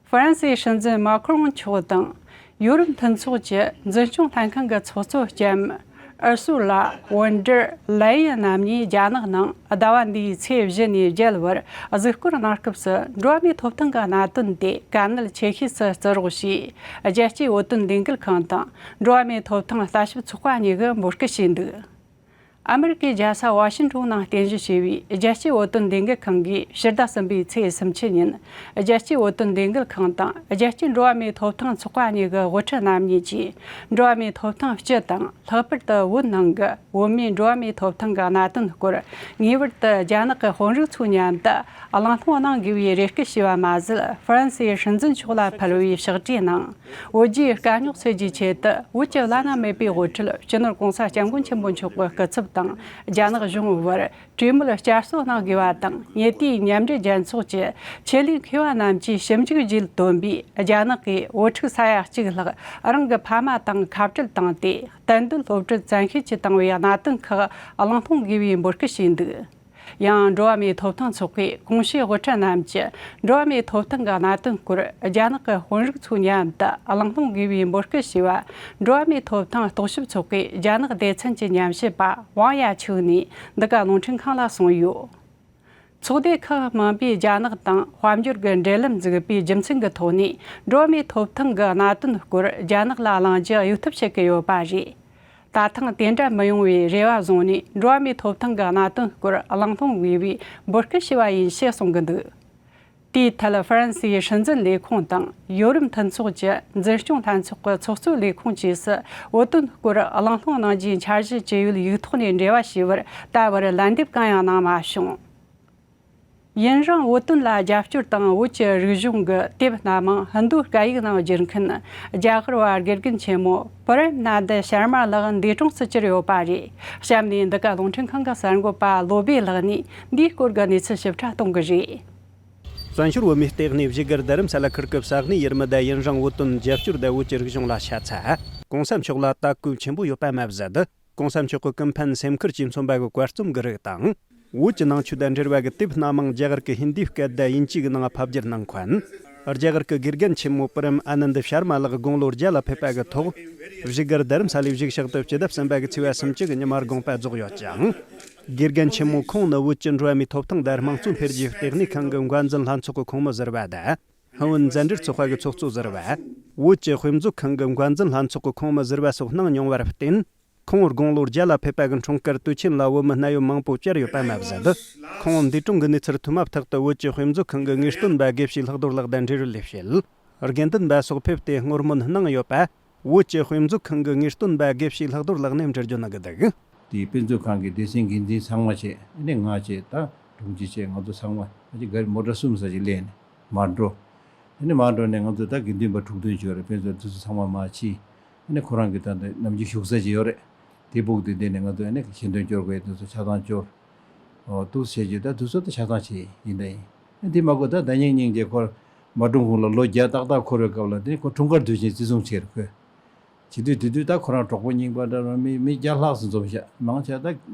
ཧྥ་རན་སིའི་སྲིད་འཛིན་མཱ་ཁོ་རོང་མཆོག་དང་ཡུ་རོབ་མཐུན་ཚོགས་ཀྱི་འཛིན་སྐྱོང་ལྷན་ཁང་གི་ཚོགས་གཙོ་ལྕམ་ཨར་སུ་ལ་ཝོན་ཌར་ལའེ་ཡན་རྣམ་གཉིས་རྒྱ་ནག་ནང་ཟླ་བ་འདིའི་ཚེས་བཞི་ནས་བརྒྱད་བར་གཟིགས་སྐོར་གནང་སྐབས་སུ་འགྲོ་བ་མིའི་ཐོབ་ཐང་གི་གནད་དོན་དེ་དཀའ་ངལ་ཆེ་ཤོས་སུ་བརྩི་རོགས་ཞེས་རྒྱལ་སྤྱིའི་བོད་དོན་ལས་འགུལ་ཁང་དང་འགྲོ་བ་མིའི་ཐོབ་ཐང་ལྟ་ཞིབ་ཚོགས་པ་གཉིས་ཀྱིས་འབོད་སྐུལ་བྱས་འདུག་ཨ་མི་རི་ཀའི་རྒྱལ་ས་ཝ་ཤིང་ཊོན་ནང་རྟེན་གཞི་བྱས་པའི་རྒྱལ་སྤྱིའི་བོད་དོན་ལས་འགུལ་ཁང་གིས་ཕྱི་ཟླ་གསུམ་པའི་ཚེས་སུམ་ཅུ་ཉིན་རྒྱལ་སྤྱིའི་བོད་དོན་ལས་འགུལ་ཁང་དང་རྒྱལ་སྤྱིའི་འགྲོ་བ་མིའི་ཐོབ་ཐང་ཚོགས་པ་གཉིས་ཀྱི་དབུ་ཁྲིད་རྣམ་གཉིས་ཀྱིས་འགྲོ་བ་མིའི་ཐོབ་ཐང་སྤྱི་དང་ལྷག་པར་དུ་བོད་ནང་གི་བོད་མིའི་འགྲོ་བ་མིའི་ཐོབ་ཐང་གི་གནད་དོན་སྐོར་ངེས་པར་དུ་རྒྱ་ནག་གི་དཔོན་རིགས་ཚོའི་མཉམ་དུ་གླེང་སློང་གནང་དགོས་པའི་རེ་སྐུལ་ཞུས་པ་མ་ཟད། ཧྥ་རན་སིའི་སྲིད་འཛིན་མཆོག་ལ་ཕུལ་བའི་ཕྱག་བྲིས་ནང་། བོད་རྒྱའི་དཀའ་རྙོག་སེལ་རྒྱུའི་ཆེད་དུ་བོད་ཀྱི་བླ་ན་མེད་པའི་དབུ་ཁྲིད་སྤྱི་ནོར་༸གོང་ས་༸སྐྱབས་མགོན་ཆེན་པོ་མཆོག་གི་སྐུ་ཚབ་དང་རྒྱ་ནག་གཞུང་བར་གྲོས་མོལ་བསྐྱར་གསོ་གནང་དགོས་པ་དང་། ཉེ་དུས་མཉམ་འབྲེལ་རྒྱལ་ཚོགས་ཀྱི་ཆེད་ལས་མཁས་པ་རྣམས་ཀྱིས་ཞིབ་འཇུག་བརྒྱུད་བཏོན་པའི་རྒྱ་ནག་གི་བུ་ཕྲུག་ས་ཡ་གཅིག་ལྷག་རང་གི་ཕ་མ་དང་ཁ་བྲལ་བཏང་སྟེ་གཏན་སྡོད་སློབ་ཕྲུག་བཙན་ཤེད་ཀྱིས་བཏང་བའི་གནད་དོན་ཁག་གླེང་སློང་དགོས་པའི་འབོད་སྐུལ་བྱས་འདུག་ཡང་འགྲོ་བ་མིའི་ཐོབ་ཐང་ཚོགས་པའི་གོང་ཞུས་དབུ་ཁྲིད་རྣམས་ཀྱིས་འགྲོ་བ་མིའི་ཐོབ་ཐང་གི་གནད་དོན་སྐོར་རྒྱ་ནག་གི་དཔོན་རིགས་ཚོའི་མཉམ་དུ་གླེང་སློང་དགོས་པའི་འབོད་སྐུལ་ཞུས་པ། འགྲོ་བ་མིའི་ཐོབ་ཐང་རྟོག་ཞིབ་ཚོགས་པས་རྒྱ་ནག་སྡེ་ཚན་གྱི་ཉམས་ཞིབ་པ་ཝང་ཡ་ཆུའུ་ནས་འདི་ག་རླུང་འཕྲིན་ཁང་ལ་གསུངས་ཡོད། ཚོགས་སྡེ་ཁག་མིན་པའི་རྒྱ་ནག་དང་དཔལ་འབྱོར་གྱི་འབྲེལ་ལམ་འཛུགས་པའི་རྒྱུ་མཚན་གྱི་ཐོག་ནས། འགྲོ་བ་མིའི་ཐོབ་ཐང་གི་གནད་དོན་སྐོར་རྒྱ་ནག་ལ་གླེང་རྒྱུ་གཡོལ་ཐབས་བྱེད་ཀྱི་ཡོད་པ་རེད། ད་ཐེངས་དེ་འདྲ་མི་ཡོང་བའི་རེ་བ་བཟུང་ནས། འགྲོ་བ་མིའི་ཐོབ་ཐང་གི་གནད་དོན་སྐོར་གླེང་སློང་དགོས་པའི་འབོད་སྐུལ་ཞུས་པ་ཡིན་ཞེས་གསུང་གི་འདུག་དེའི་ཐད་ཧྥ་རན་སིའི་སྲིད་འཛིན་ལས་ཁུངས་དང་ཡོ་རོབ་མཐུན་ཚོགས་ཀྱི་འཛིན་སྐྱོང་ལྷན་ཚོགས་ཀྱི་ཚོགས་གཙོའི་ལས་ཁུངས་བཅས་སུ་བོད་དོན་སྐོར་གླེང་སློང་གནང་རྒྱུའི་འཆར་གཞི་ཇི་ཡོད་ཡིག་ཐོག་ནས་འབྲེལ་བ་བྱས་པར་ད་བར་ལན་འདེབས་གང་ཡང་གནང་མ་བྱུང་། ཡུན་རིང་བོད་དོན་ལ་རྒྱབ་སྐྱོར་དང་བོད་ཀྱི་རིག་གཞུང་གི་དེབ་སྣ་མང་ཧིན་རྡུའི་སྐད་ཡིག་ནང་བསྒྱུར་མཁན་རྒྱ་གར་བ་དགེ་རྒན་ཆེན་མོ་པུ་རེམ་ནན་དི་ཤར་མ་ལགས་འདས་གྲོངས་སུ་གྱུར་ཡོད་པ་རེད། གཤམ་ནས་འདི་ག་རླུང་འཕྲིན་ཁང་གི་གསར་འགོད་པ་བློ་བྷེ་ལགས་ནས་འདིའི་སྐོར་གྱི་གནས་ཚུལ་ཞིབ་ཕྲ་གཏོང་གི་རེད། བཙན་བྱོལ་བོད་མིའི་ལྟེ་གནས་བཞུགས་སྒར་རྡ་རམ་ས་ལ་ཁུལ་གྱི་ས་གནས་ཡུལ་མི་དང་ཡུན་རིང་བོད་དོན་རྒྱབ་སྐྱོར་དང་བོད་ཀྱི་རིག་གཞུང་ལ་ཤ་ཚ། གོང་ས་མཆོག་ལ་དད་གུས་ཆེན་པོ་ཡོད་པ་མ་ཟད། གོང་ས་མཆོག་གི་ཀུན་ཕན་སེམས་ཁུར་གྱིས་མཚོན་པ་གི་བཀའ་རྩོམ་གྱི་རིགས་དང་། བོད་ཀྱི་ནང་ཆོས་དང་འབྲེལ་བ་གི་དེབ་སྣ་མང་རྒྱ་གར་གྱི་ཧིན་དིའི་སྐད་དང་དབྱིན་ཇིའི་ནང་ཕབ་བསྒྱུར་གནང་མཁན། རྒྱ་གར་གྱི་དགེ་རྒན་ཆེན་མོ་པུ་རམ་ཨ་ནནྡ་ཤར་མ་ལགས་དགུང་ལོ་བརྒྱ་ལ་ཕེབས་པ་གི་ཐོག་བཞུགས་སྒར་རྡ་རམ་ས་ལའི་བཞུགས་ཤག་ཏུ་སྤྱི་ཟླ་བདུན་པ་གི་ཚེས་པ་སུམ་ཅུ་གི་ཉི་མ་དགོངས་པ་རྫོགས་ཡོད་ཅིང་། དགེ་རྒན་ཆེན་མོ་ཁོང་ནི་བོད་ཀྱི་འགྲོ་བ་མིའི་ཐོབ་ཐང་དང་དམངས་གཙོ་འཕེལ་རྒྱས་ལྟེ་གནས་ཁང་གི་འགན་འཛིན་ལྷན་ཚོགས་ཀྱི་ཁོངས་མི་ཟུར་པ་དང་། ཧུན་བོད་མཛའ་འབྲེལ་ཚོགས་པ་གི་ཚོགས་གཙོ་ཟུར་པ། བོད་ཀྱི་དཔེ་མཛོད་ཁང་གི་འགན་འཛིན་ལྷན་ཚོགས་ཀྱི་ཁོངས་མི་ཟུར་པ་སོགས་གནང་མྱོང་བར་བརྟེན། ཁོང་དགུང་ལོ་བརྒྱ་ལ་ཕེབས་པ་གི་འཁྲུངས་སྐར་དུས་ཆེན་ལ་བོད་མི་སྣ་ཡོད་མང་པོ་བཅར་ཡོད་པ་མ་ཟད། ཁོང་འདས་གྲོངས་ཀྱི་གནས་ཚུལ་ཐོས་མ་ཐག་ཏུ་བོད་ཀྱི་དཔེ་མཛོད་ཁང་གི་ངེས་སྟོན་པ་དགེ་བཤེས་ལྷག་རྡོར་ལགས་དང་འབྲེལ་ཡོད་ལས་བྱེད། དགེ་འདུན་པ་སོགས་ཕེབས་ཏེ་བསྔོ་སྨོན་གནང་ཡོད་པ། བོད་ཀྱི་དཔེ་མཛོད་ཁང་གི་ངེས་སྟོན་པ་དགེ་བཤེས་ལྷག་རྡོར་ལགས་ནས་འགྲེལ་བརྗོད་གནང་གི་འདུག་དེའི་དཔེ་མཛོད་ཁང་གི་སྡེ་ཚན་འགན་འཛིན་ཚང་མ་བྱས། ཨ་ནི་ང་བྱས། ད་དྲུང་ཆེ་བྱས། ང་ཚོ་ཚང་མ་ཨ་ཅེ་ག་རེ་མོ་ཊ་གསུམ་ཙམ་ཞིག་གླས་ནས་མར་འགྲོ། ཨ་ནི་མར་འགྲོ་ནས་ང་ཚོ་ད་དགེ་འདུན་པ་དྲུག་བདུན་ཅིག་ཡོད་རེད། དཔེ་མཛོད་དེ་ཚོ་ཚང་མ་མར་ཕྱིན། ཨ་ནི་ཁོ་རང་གི་ད་ལྟ་ནམ་རྒྱུན་བཞུགས་ས་ཅིག་ཡོད་རེད། དེ་སྦུག་དེ་བསྡད་ནས་ང་ཚོ་ཨ་ནི་ཞལ་འདོན་སྐྱོར་དགོས་དེ་ཚོ་ཆ་ཚང་སྐྱོར། འོ་འདུག་བྱས་རྗེས་ད་དེ་ཚོ་ད་ཆ་ཚང་བྱས་ཡིན། ད་ཡིན། ཨ་དེ་མ་གོ་ད་ཟླ་ཉིན་སྙིང་རྗེ་ཁོ་མ་གྲོངས་གོང་ལ་ལོ་བརྒྱ་ཏག་ཏག་འཁོར་བའི་སྐབས་ལ་དེ་ཁོ་འཁྲུངས་སྐར་དུས་ཆེན་བརྩི་སྲུང་བྱས་རེད་ཁོས། བྱེད་དུས་དེ་དུས་ད་ཁོ་རང་གྲོགས་པོ་རྙིང་པ་འདྲ་བ་མི་མི་བརྒྱ་ལྷག་ཙམ་འཛོམས་ཤག་མང་ཆེ་ད་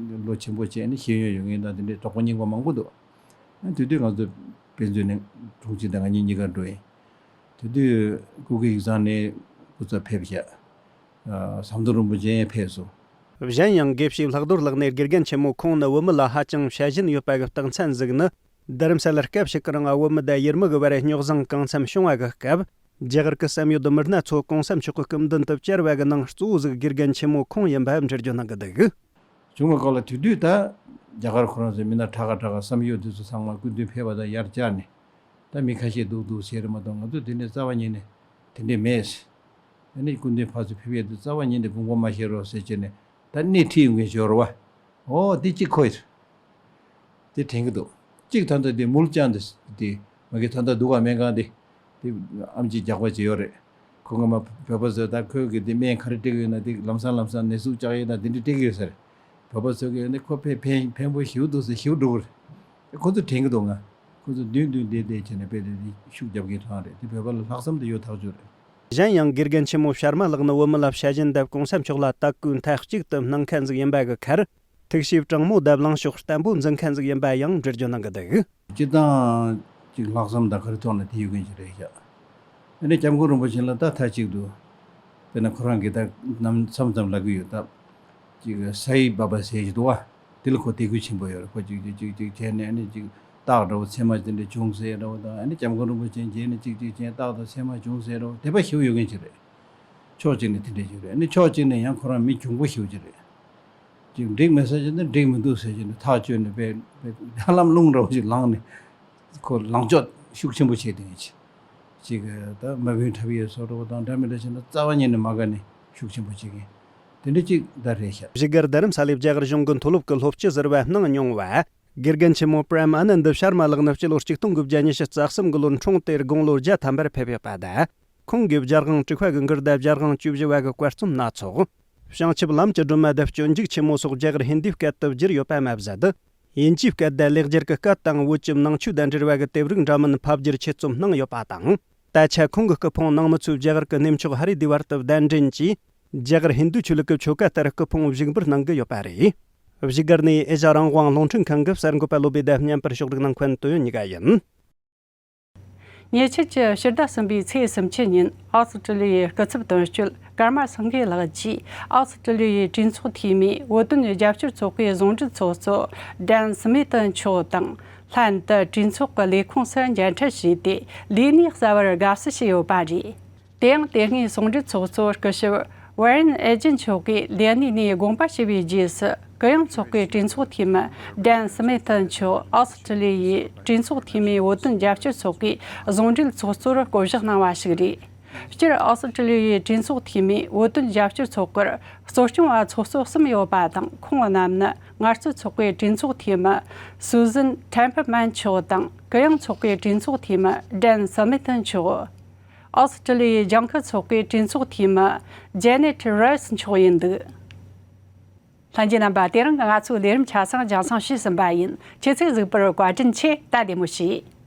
ལོ་ཆེན་པོ་བྱས་ནས་ཤེས་ཡོན་ཡོད་མཁན་དང་དེ་འདྲའི་གྲོགས་པོ་རྙིང་པ་མང་པོ་འདུག་ཨ་དེ་དུས་ང་ཚོ་དཔེ་མཛོད་ནས་དྲུང་ཆེ་དང་ང་གཉིས་གཉིས་ཀ་འགྲོ་ཡིན། དེ་དུས་སྐུ་སྒེར་ཡིག་ཚང་ནས་སྐུ་ཚབ་ཕེབས་ཤག་ཨ་ཟམ་གདོང་རིན་པོ་ཆེ་ཡང་ཕེབས་སོང་། གཞན་ཡང་དགེ་བཤེས་ལྷག་རྡོར་ལགས་ནས་དགེ་རྒན་ཆེན་མོ་ཁོང་ནི་བོད་མི་ལ་ཧ་ཅང་ཤ་ཞེན་ཡོད་པ་གི་རྟགས་མཚན་ཟིག་ནི། རྡ་རམ་ས་ལར་སྐབས་ཤིག་གི་རིང་བོད་མི་དང་ཡུལ་མི་གི་བར་རྙོག་ཟིང་གང་འཚམ་བྱུང་བ་གི་སྐབས། རྒྱ་གར་གི་བསམ་ཡོད་མི་སྣ་ཚོ་གོང་ས་མཆོག་གི་སྐུ་མདུན་དུ་བཅར་བ་གི་ནང་གཙོ་བོ་ཟིག་དགེ་རྒན་ཆེན་མོ་ཁོང་ཡིན་པ་འགྲེལ་བརྗོད་གནང་གི་འདུག་བྱུང་བའི་སྐོར་ལ་དེ་དུས་ད་རྒྱ་གར་ཁོ་རང་ཚོའི་མི་སྣ་ཁྲ་ཁ་ཁྲ་ཁ་བསམ་ཡོད་དེ་ཚོ་ཚང་མ་སྐུ་མདུན་ཕེབས་པ་དང་ཡར་བཅར་ནས། ད་མི་ཁ་ཤས་འདུག་འདུག་བྱས་རེད་མ་གཏོགས་ང་ཚོ་དེ་འདྲའི་རྩ་བ་ཉིད་ནས་དེ་འདྲས་མེད། ཨ་ནི་སྐུ་མདུན་ཕར་ཚུར་ཕེབས་ཡས་དེ་རྩ་བ་ཉིད་ནས་དགོངས་པ་མ་བཞེས་རོགས་ཟེར་བྱས་ནས་ད་སྣེ་ཁྲིད་ཡོང་མཁན་ཞིག་ཡོད་རེད་བ། ཨོ་དེ་གཅིག་ཁོ་ཡིན། དེ་དྲན་གྱི་འདུག་གཅིག་ད་ལྟ་དེ་མུལ་ལྕང་དེ་དེ་མ་གི་ད་ལྟ་འདུག་ག་སྨན་ཁང་དེ། དེ་ཨམ་ཆི་རྒྱགས་པ་ཅིག་ཡོད་རེད། ཁོ་ང་མ་བོད་པ་ཚོས་ད་ཁོས་གི་དེ་སྨན་ག་རེ་སྤྲད་གི་ཡོད་ན་དེ་ལམ་སང་ལམ་སང་ནད་ཟུག་བཅག་ཡས་ན་དེ་འདྲ་སྤྲད་གི་ཡོད་ས་རེད། བོད་པ་ཚོས་གི་ནི་ཁོ་ཕན་ཕན་ཕན་པོ་ཞེ་པོ་འདུག་ཟེར་ཞེ་པོ་འགྲོ་གི་རེད། ཁོ་ཚོ་དྲན་གི་འདུག་ང་། ཁོ་ཚོ་མདུན་མདུན་བསྡད་བསྡད་བྱས་ནས་དཔེ་དེ་ཤུགས་རྒྱབ་མཁན་ཐོན་རེད། དེ་བོད་པ་ལ་ལྷག་བསམ་དེ་ཡོད་ཐག་ཆོད་རེད། གཞན་ཡང་དགེ་རྒན་ཆེན་མོ་ཤར་མ་ལགས་ནི་བོད་མི་ལ་ཤ་ཞེན་དང་གོང་ས་མཆོག་ལ་དད་གུས་མཐའ་གཅིག་ཏུ་གནང་མཁན་ཟིག་ཡིན་པ་གི་ཁར། ཐུགས་བཞེད་དྲང་མོ་དང་བླང་ཕྱོགས་བརྟན་པོ་འཛིན་མཁན་ཟིག་ཡིན་པ་ཡང་འགྲེལ་བརྗོད་གནང་གི་འདུག་སྤྱིར་བཏང་ཅིག་ལྷག་བསམ་དང་ག་རེ་ཐོག་ནས་དེ་ཡོད་མཁན་ཞིག་རེད་ཤག་ཨ་ནི་སྐྱབས་མགོན་རིན་པོ་ཆེ་ལ་ད་མཐའ་གཅིག་ཏུ། དཔེར་ན་ཁོ་རང་གིས་ད་ནམ་མཚམས་མཚམས་ལབ་གི་ཡོད་ད། ཅིག་སའི་བྷ་བྷ་ཟེར་གྱི་འདུག་བ། དེ་ལ་ཁོ་དད་གུས་ཆེན་པོ་ཡོད་རེད། ཁོ་ཅིག་ཅིག་ཅིག་ཅིག་བྱས་ནས་ཨ་ནི་ཅིག་རྟགས་འདྲ་བོ་མཚན་མ་དེ་འདྲ་བྱུང་ཟེར་འདྲ་བོ་དང་། ཨ་ནི་སྐྱབས་མགོན་རིན་པོ་ཆེ་མཇལ་ནས་ཅིག་ཅིག་བྱས་རྟགས་དང་མཚན་མ་བྱུང་ཟེར་འདྲ་བོ་དད་པ་ཞེ་པོ་ཡོད་མཁན་ཅིག་རེད། ཕྱོགས་གཅིག་ནས་དེ་འདྲ་ཞིག་རེད། ཨ་ནི་ཕྱོགས་གཅིག་ནས་ཡང་ཁོ་རང་མི་གྱོང་པོ་ཞེ་པོ་ཅིག་རེད། ཅིག་འགྲིག་མེད་ས་ཅིག་ནི་འགྲིག་མི་འདུག་ཟེར་གྱི་འདུག་ཐག་གཅོད་ནས་དཔེ་དཔེ་ཧ་ལམ་རླུང་འདྲ་བོ་ཅིག་ལངས་ནས་ཁོ་ལངས་ཕྱོགས་ཤུགས་ཆེན་པོ་བྱས་དེ་ཅིག་ཅིག་ད་མ་བུན་འཁྲབ་ཡས་བཟོ་འདྲ་བོ་དང་འདྲ་མི་འདྲ་བྱས་ན་རྩ་བ་ཉིད་ནས་མ་དགའ་ནས་ཤུགས་ཆེན་པོ་བྱེད་མཁན་དེ་འདྲ་ཅིག་ད་རེད་ཤག་བཞུགས་སྒར་རྡ་རམ་ས་ལའི་རྒྱ་གར་གཞུང་གི་མཐོ་སློབ་ཀྱི་སློབ་སྤྱི་ཟུར་པ་གནང་མྱོང་བ། དགེ་རྒན་ཆེན་མོ་པྲེམ་ཨ་ནནྡ་ཤར་མ་ལགས་ནི་སྤྱི་ལོ་གཅིག་སྟོང་དགུ་བརྒྱ་ཉི་ཤུ་རྩ་གསུམ་གི་ལོར་འཁྲུངས་ཏེ་དགུང་ལོ་བརྒྱ་ཐམ་པར་ཕེབས་ཡོད་པ་དང་། ཁོང་གིས་རྒྱལ་དབང་དྲུག་པ་གི་མགུར་དང་རྒྱལ་དབང་བཅུ་བཞི་བ་གི་བཀའ་རྩོམ་སྣ་ཚོགས། བྱང་ཆུབ་ལམ་གྱི་སྒྲོན་མ་དང་སྤྱོད་འཇུག་ཆེན་མོ་སོགས་རྒྱ་གར་ཧིན་དིའི་སྐད་དུ་བསྒྱུར་ཡོད་པ་མ་ཟད། དབྱིན་ཇིའི་སྐད་དང་ལེགས་སྦྱར་གྱི་སྐད་དང་བོད་ཀྱི་ནང་ཆོས་དང་འབྲེལ་བ་གི་དེབ་རིགས་འདྲ་མིན་ཕབ་བསྒྱུར་ཆེད་རྩོམ་གནང་ཡོད་པ་དང་། ད་ཆ་ཁོང་གི་སྐུ་ཕུང་ནང་མི་ཚོས་རྒྱ་གར་གྱི་གནས་མཆོག་ཧ་རི་དི་ཝར་དུ་གདན་འདྲེན་གྱིས། རྒྱ་གར་ཧིན་དུ་ཆོས་ལུགས་ཀྱི་ཆོ་ག་ལྟར་སྐུ་ཕུང་བཞུགས་འབུལ་གནང་གི་ཡོད་པ་རེད། བཞུགས་སྒར་ནས་ཨེ་ཤ་རང་དབང་རླུང་འཕྲིན་ཁང་གི་གསར་འགོད་པ་བློ་བྷེ་དང་མཉམ་པར་ཕྱོགས་སྒྲིག་གནང་མཁན་དོན་ཡོད་གཉིས་ཀ་ཡིན། ཉེ་ཆར་གྱི་ཕྱི་ཟླ་གསུམ་པའི་ཚེས་སུམ་ཅུ་ཉིན་ཨོ་སི་ཀྲི་ལི་ཡའི་སྐུ་ཚབ་དོན་གཅོད་ཀརྨ་སངས་རྒྱས་ལགས་ཀྱིས་ཨོ་སི་ཀྲི་ལི་ཡའི་གྲོས་ཚོགས་འཐུས་མི་བོད་དོན་རྒྱབ་སྐྱོར་ཚོགས་པའི་ཟུང་འབྲེལ་ཚོགས་གཙོ་ཌན་སི་མི་ཐི་མཆོག་དང་ ལྷན་དུ་གྲོས་ཚོགས་ཀྱི་ལས་ཁུངས་སུ་མཇལ་འཕྲད་བྱས་ཏེ། ལས་གནས་གསར་པར་དགའ་བསུ་ཞུས་ཡོད་པ་རེད། དེ་ཡང་དེ་སྔའི་ཟུང་འབྲེལ་ཚོགས་གཙོ་སྐུ་ཞབས་ཝེ་རན་ཨེ་ཇིན་མཆོག་གིས་ལས་གནས་ནས་དགོངས་པ་ཞུས་པའི་རྗེས་སུ། གུ་ཡངས་ཚོགས་པའི་གྲོས་ཚོགས་འཐུས་མི་ཌན་སི་མི་ཐི་མཆོག་ཨོ་སི་ཀྲི་ལི་ཡའི་གྲོས་ཚོགས་འཐུས་མིའི་བོད་དོན་རྒྱབ་སྐྱོར་ཚོགས་པའི་ཟུང་འབྲེལ་ཚོགས་གཙོར་བསྐོ་གཞག་གནང་བ་ཞིག་རེད། སྤྱིར་ཨོ་སི་ཀྲི་ལི་ཡའི་གྲོས་ཚོགས་འཐུས་མིའི་བོད་དོན་རྒྱབ་སྐྱོར་ཚོགས་པར་གཙོ་སྐྱོང་བ་ཚོགས་གཙོ་གསུམ་ཡོད་པ་དང་། ཁོང་རྣམས་ནི་ངལ་རྩོལ་ཚོགས་པའི་གྲོས་ཚོགས་འཐུས་མི་སུ་ཟན་ཁྲེན་ཕེ་མན་མཆོག་དང་། གུ་ཡངས་ཚོགས་པའི་གྲོས་ཚོགས་འཐུས་མི་ཌན་སི་མི་ཐི་མཆོག་ཨོ་སི་ཀྲི་ལི་ཡའི་ལྗང་ཁུ་ཚོགས་པའི་གྲོས་ཚོགས་འཐུས་མི་ཇེ་ནེ་ཊི་རེས་མཆོག་ཡིན་འདུག་ལྷན་རྒྱས་རྣམ་པ། དེ་རིང་ང་ཚོའི་ལས་རིམ་ཆ་ཚང་རྒྱང་སྲིང་ཞུས་ཟིན་པ་ཡིན། ཁྱེད་ཚོས་གཟིགས་པར་བཀའ་དྲིན་ཆེ། ད་བདེ་མོ་བྱོས།